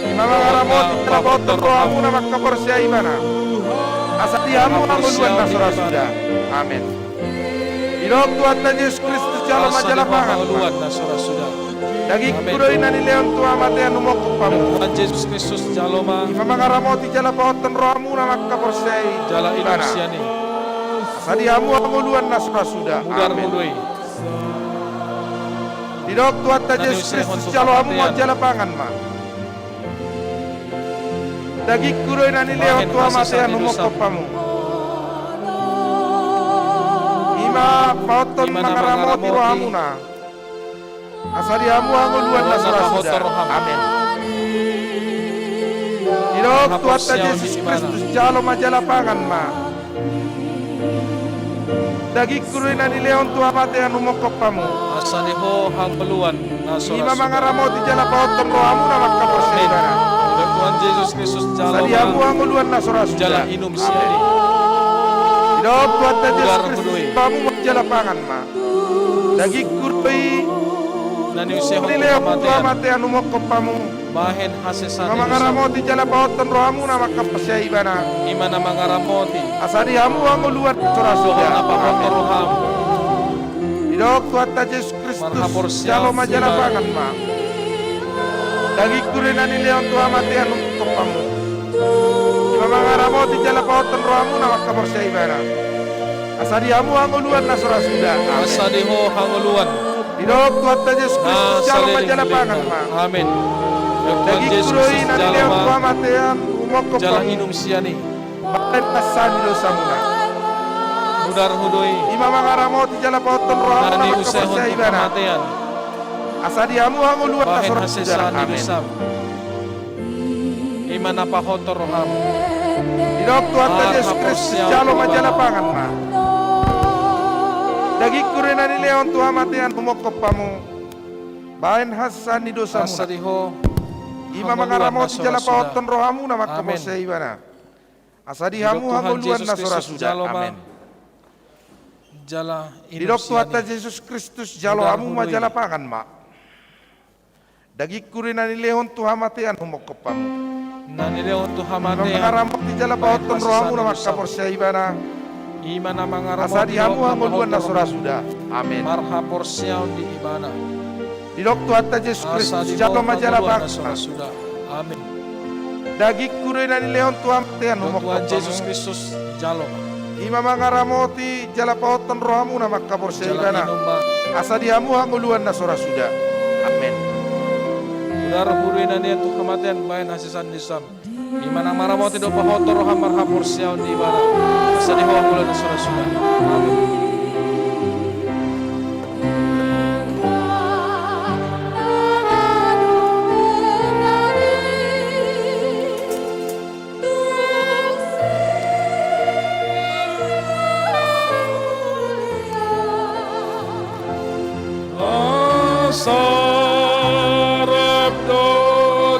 Ima mangaramoti jala pahothon rohamuna mangkaporseai ibana. Asa di hamu hangoluan na so ra suda. Amen. Didok Tuhanta Jesus Kristus, jalo ma jala pangan ma. Dagingku do i na nilehon tu hamatean humongkop hamu. Tuhan Jesus Kristus, jalo ma. Ima mangaramoti jala pahothon rohamuna mangkaporseai ibana. Asa di hamu hangoluan na so ra suda. Amen. Didok Tuhanta Jesus Kristus, jalo hamu ma jala pangan ma. Dagingku do i na nilehon tu hamatean humongkop hamu. Ima pahothon mangaramoti rohamuna. Asa di hamu hangoluan na so ra suda. Amen. Didok Tuhanta Jesus Kristus, jalo ma jala pangan ma. Dagingku do i na nilehon tu hamatean humongkop hamu. Asa di ho hangoluan na so ra suda. Ima mangaramoti jala pahothon rohamuna mangkaporseai ibana. Asa di hamu hangoluan na so ra suda. Jala inum sian i. Didok Tuhanta Jesus Kristus, jalo hamu ma jala pangan ma. Dagingku do i na nilehon tu hamatean humongkop hamu. Bahen hasesaan ni dosa. Ima mangaramoti jala pahothon rohamuna mangkaporseai ibana. Ima na mangaramoti. Asa di hamu hangoluan na so ra suda. Amen. Didok Tuhanta Jesus Kristus, jalo ma jala pangan ma. Dagingku do i na nilehon tu hamatean humongkop hamu. Ima mangaramoti jala pahothon rohamuna mangkaporseai ibana. Asa di hamu hangoluan na so ra suda. Amen. Asa di ho hangoluan. Didok Tuhanta Jesus Kristus, jalo ma jala pangan ma. Amen. Dagingku do i na nilehon tu hamatean humongkop hamu. Jala inum sian i. Baen hasesaan ni dosamuna. Mudar hu do i. Ima mangaramoti jala pahothon rohamuna mangkaporseai ibana. Asa di hamu hangoluan na so ra suda. Amen. Ima na pahothon roham. Didok Tuhanta Jesus Kristus, jalo ma jala pangan ma. Dagingku do i na nilehon tu hamatean humongkop hamu. Baen hasesaan ni dosamuna. Asa di ho. Ima mangaramoti jala pahothon rohamuna mangkaporseai ibana. Asa di hamu hangoluan na so ra suda. Amen. Didok Tuhanta Jesus Kristus, jalo hamu ma jala pangan ma. Dagingku do i na nilehon tu hamatean humongkop hamu. Na nilehon tu hamatean. Ima mangaramoti jala pahothon rohamuna mangkaporseai ibana. Ima na mangaramoti. Asa di hamu hangoluan na so ra suda. Amen. Marhaporseaon di ibana. Didok Tuhanta Jesus Kristus, jalo ma jala pangan ma. Amen. Dagingku do i na nilehon tu hamatean humongkop hamu. Tuhan Jesus Kristus, jalo ma. Ima mangaramoti jala pahothon rohamuna mangkaporseai ibana. Asa di hamu hangoluan na so ra suda. Amen. Mudar hu do i na nilehon tu hamatean baen hasesaan ni dosam. Ima na mangaramoti dohot pahothon roham marhaporseaon di ibana. Asa di ho hangoluan na so ra suda. Amen. Asa rap do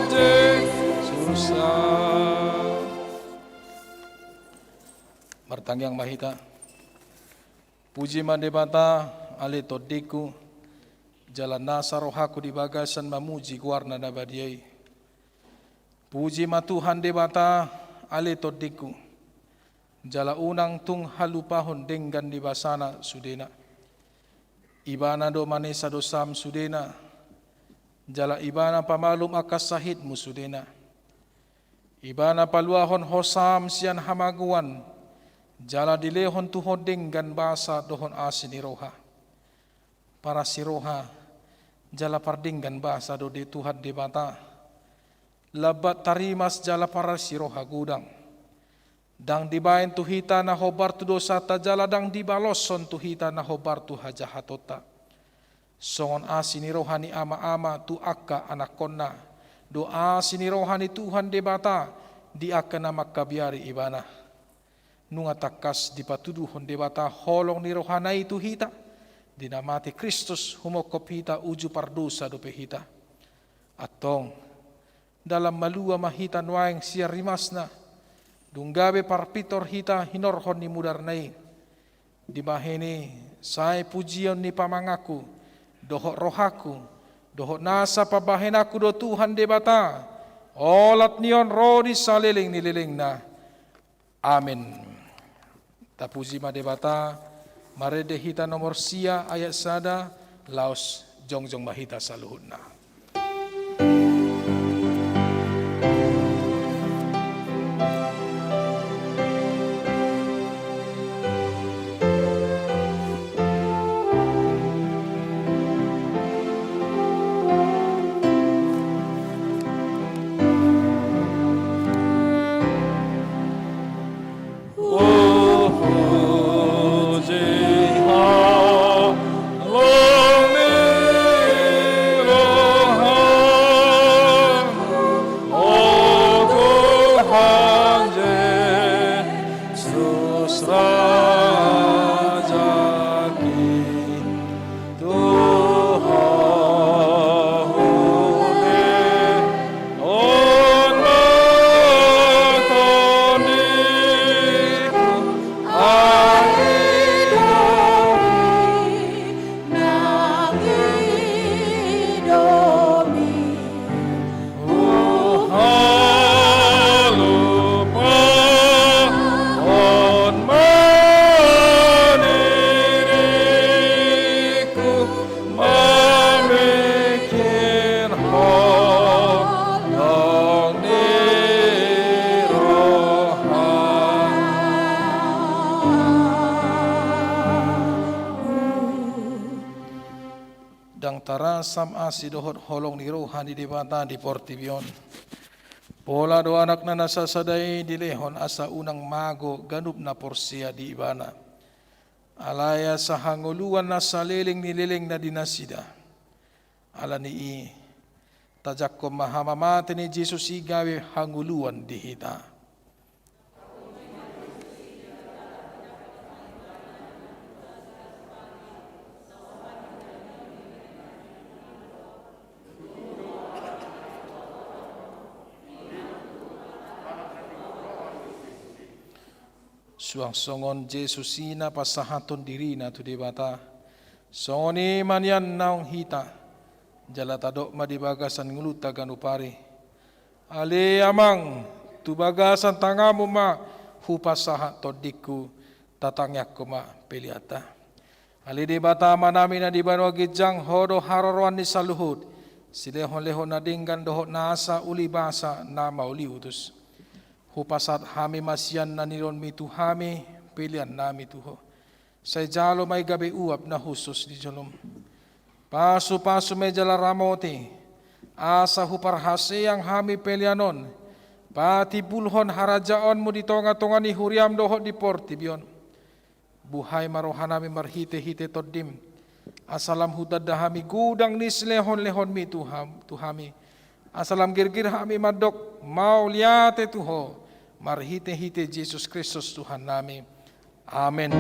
Jesus. Martangiang ma hita. Puji ma Debata, ale tondingku, jala nasa rohangku di bagasan mamuji goarna na badia i. Puji ma Tuhan Debata, ale tondingku, jala unang tung halupahon denggan ni basana sudena. Ibana do manesa dosam sudena, jala ibana pamalum angka sahitmu sudena. Ibana paluahon hosam sian hamagoan, jala dilehon tu ho denggan basa dohot asi ni roha. Parasi roha, jala pardenggan basa do di Tuhan Debata. Lambat tarimas jala parasi roha godang. Ndang dibaen tu hita na hombar tu dosanta jala ndang dibaloshon tu hita na hombar tu hajahatonta. Songon asi ni roha ni ama-ama tu angka anakkonna, do asi ni roha ni Tuhan Debata di angka na mangkabiari ibana. Nunga tangkas dipatuduhon Debata holong ni rohana i tu hita, di na mate Kristus humongkop hita uju pardosa dope hita. Antong, dalan malua ma hita nuaeng sian rimasna, dung gabe parpintor hita hinorhon ni mudarna i. Dibahen i, sai pujion ni pamanganku, dohot rohangku, dohot nasa pambahenanku do Tuhan Debata, olat ni on ro di saleleng ni lelengna. Amen. Tapuji ma Debata. Marende hita nomor sia ayat sada, laos jongjong ma hita saluhutna. Ndang tarasam asi dohot holong ni roha ni Debata di portibi on. Pola do Anakna na sasada i dilehon asa unang mago ganup na porsea di Ibana. Alai asa hangoluan na saleleng ni lelengna di nasida. Ala ni i, tajangkon ma hamamate ni Jesus i gabe hangoluan di hita. Suang songon Jesus i na pasahathon dirina tu Debata, songon i ma nian naung hita, jala tadok ma di bagasan ngolunta ganup ari: Ale Amang, tu bagasan tanganMu ma hupasahat tondingku, tatangiangkon ma peleanta. Ale Debata Amanami na di banua ginjang, Ho do haroroan ni saluhut, silehonlehon na denggan dohot nasa uli basa na mauliutus. Hupasahat hami ma sian na nilehonMi tu hami peleannami tu Ho. Sai jalo ma i gabe uap na hushus di jolom. Pasupasu ma i jala ramoti, asa huparhaseang hami pelean on patimbulhon harajaonMu di tongatonga ni huriaM dohot di portibi on. Buhai ma rohanami marhitehite TondiM, asa lam hutanda hami godang ni silehonlehonMi tu ham-, tu hami, asa lam girgir hami mandok mauliate tu Ho, marhitehite Jesus Kristus Tuhannami. Amen.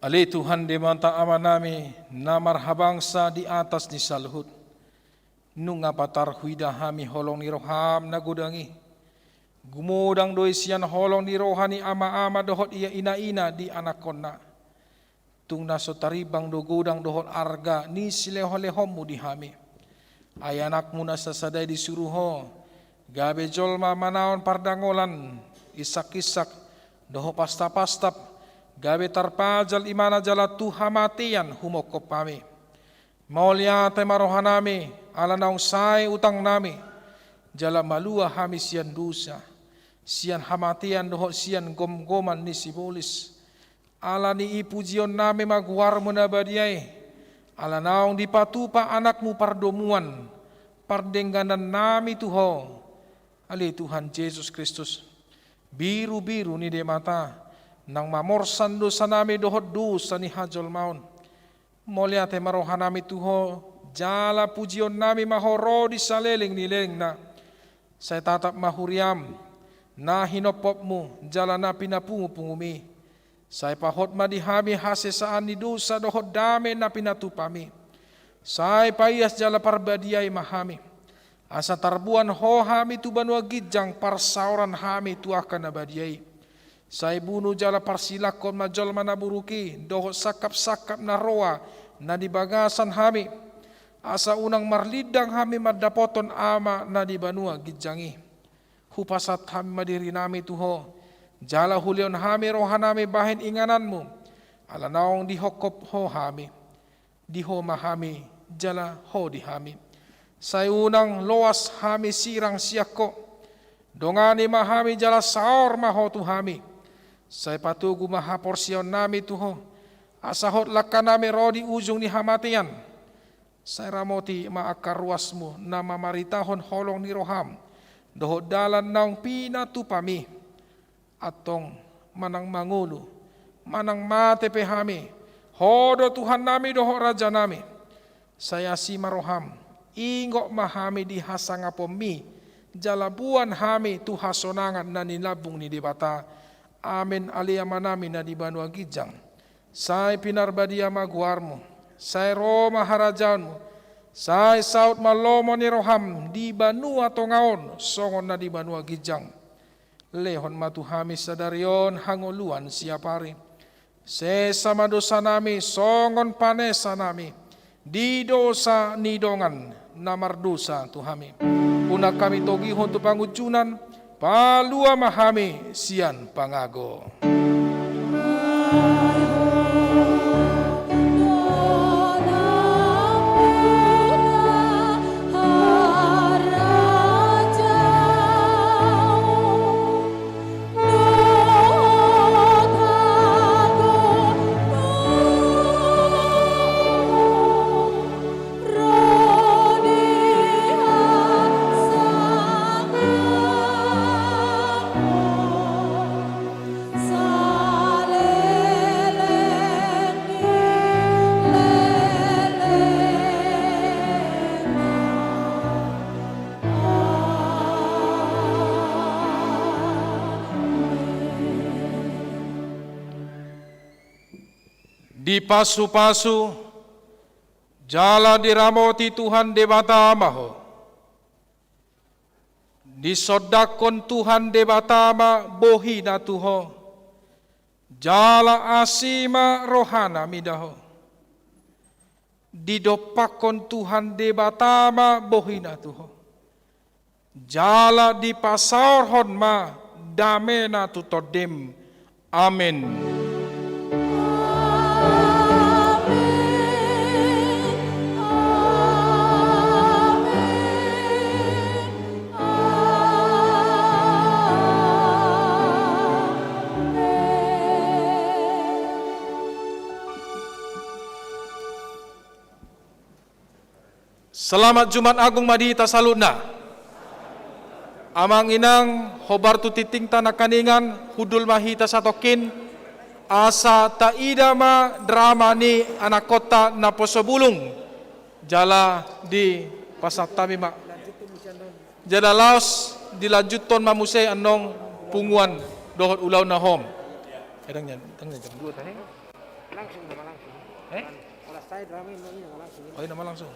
Ale Tuhan Debata Amanami, na marhabangsa di atas ni saluhut, nunga patar huida hami holong ni rohaM na godang i. Gumodang do i sian holong ni roha ni amaama dohot inaina di anakkonna. Tung na so tarimbang do godang dohot arga ni silehonlehonMu di hami. Ai AnakMu na sasada i disuru Ho gabe jolma manaon pardangolan, insakinsak, dohot pastapastap, gabe tarpajal imana jala tu hamatean humongkop hami. Mauliate ma rohanami, ala naung sae utangnami, jala malua hami sian dosa, sian hamatean dohot sian gomgoman ni sibolis. Ala ni i pujionnami ma goarmu na badia i, ala naung dipatupa anakmu pardomuan, pardengganannami tu ho, ale Tuhan Jesus Kristus, birubiru ni Debata, nang mamorsan dosanami dohot dosa ni hajolmaon. Mauliate ma rohanami tu ho, jala pujionnami ma ho ro di saleleng ni lelengna. Sai tatap ma huriam, na hinompopmu, jala na pinapungupungumi. Sai pahot ma di hami hasesaan ni dosa dohot dame na pinatupami. Sai paias jala parbadiai ma hami. Asa tarboan ho hami tu banua ginjang parsaoran hami tu angka na badia i. Sai bunu jala parsilangkon ma jolma na buruk i, dohot sangkapsangkap na roa na di bagasan hami. Asa unang marlindang hami mandapothon Ama na di banua ginjang i. Hupasahat hami ma dirinami tu ho, jala hulehon hami rohanami bahen ingananmu, ala naung dihophop ho hami. Di ho ma hami, jala ho di hami. Sai unang loas hami sirang sian ho. Dongani ma hami jala saor ma ho tu hami. Sai patogu ma haporseaonnami tu ho. Asa hot langkanami ro di ujung ni hamatean. Sai ramoti ma angka ruasmu na mamaritahon holong ni roham. Dohot dalan naung pinatupami. Antong manang mangolu, manang mate pe hami, ho do Tuhannami dohot Rajanami. Sai asi ma roham, ingot ma hami di hasangaponmi, jala boan hami tu hasonangan na nilambung ni Debata. Amen, ale Amanami na di banua ginjang. Sai pinarbadia ma goarmu, sai ro ma harajaonmu, sai saut ma lomo ni roham di banua tonga on, songon na di banua ginjang. Lehon ma tu hami sadari on hangoluan siapari. Sesa ma dosanami songon panesanami di dosa ni dongan na mardosa tu hami. Unang hami togihon tu pangunjunan, palua ma hami sian pangago. Dipasupasu jala diramoti Tuhan Debata ma ho. Disondangkon Tuhan Debata ma bohiNa tu ho, jala asi ma rohaNa mida ho. Didompakkon Tuhan Debata ma bohiNa tu ho, jala dipasaorhon ma dameNa tu tondim. Amen. Selamat Jumat Agung ma di hita saluhutna. Amang inang, hombar tu tingtingta nangkiningan, hundul ma hita satongkin, asa taida ma drama ni anakkonta naposo bulung, jala dipasahat hami ma. Jala laos dilanjuthon ma muse annon punguan dohot ulaon na hom. Edang jan, edang jan. Langsung nama langsung. Eh? Kalau saya drama ini nama langsung. Oh, ini nama langsung.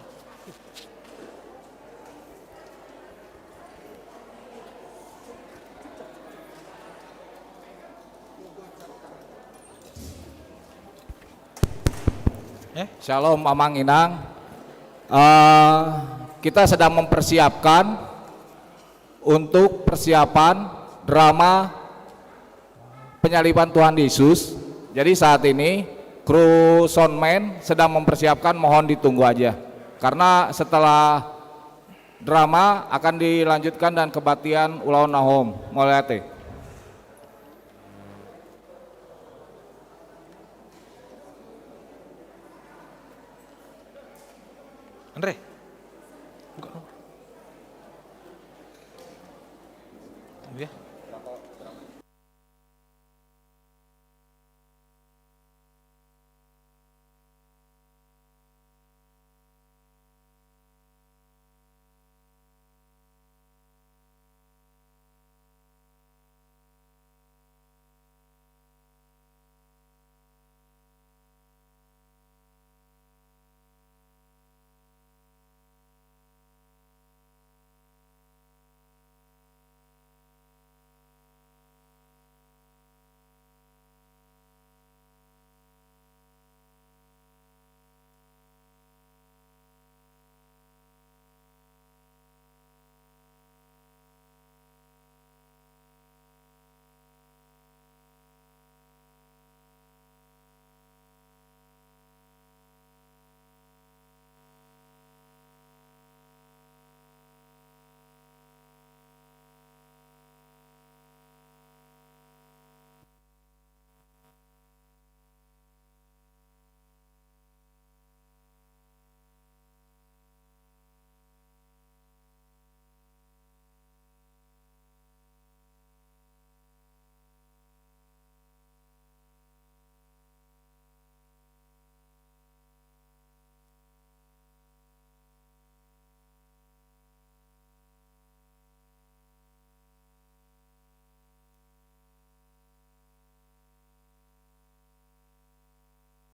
Eh? Shalom, Amang Inang. Eh, kita sedang mempersiapkan untuk persiapan drama penyaliban Tuhan Yesus. Jadi saat ini kru soundman sedang mempersiapkan, mohon ditunggu aja. Karena setelah drama akan dilanjutkan dan kebaktian ulaon na hom. Mauliate. Andre. Buka nomor. Iya.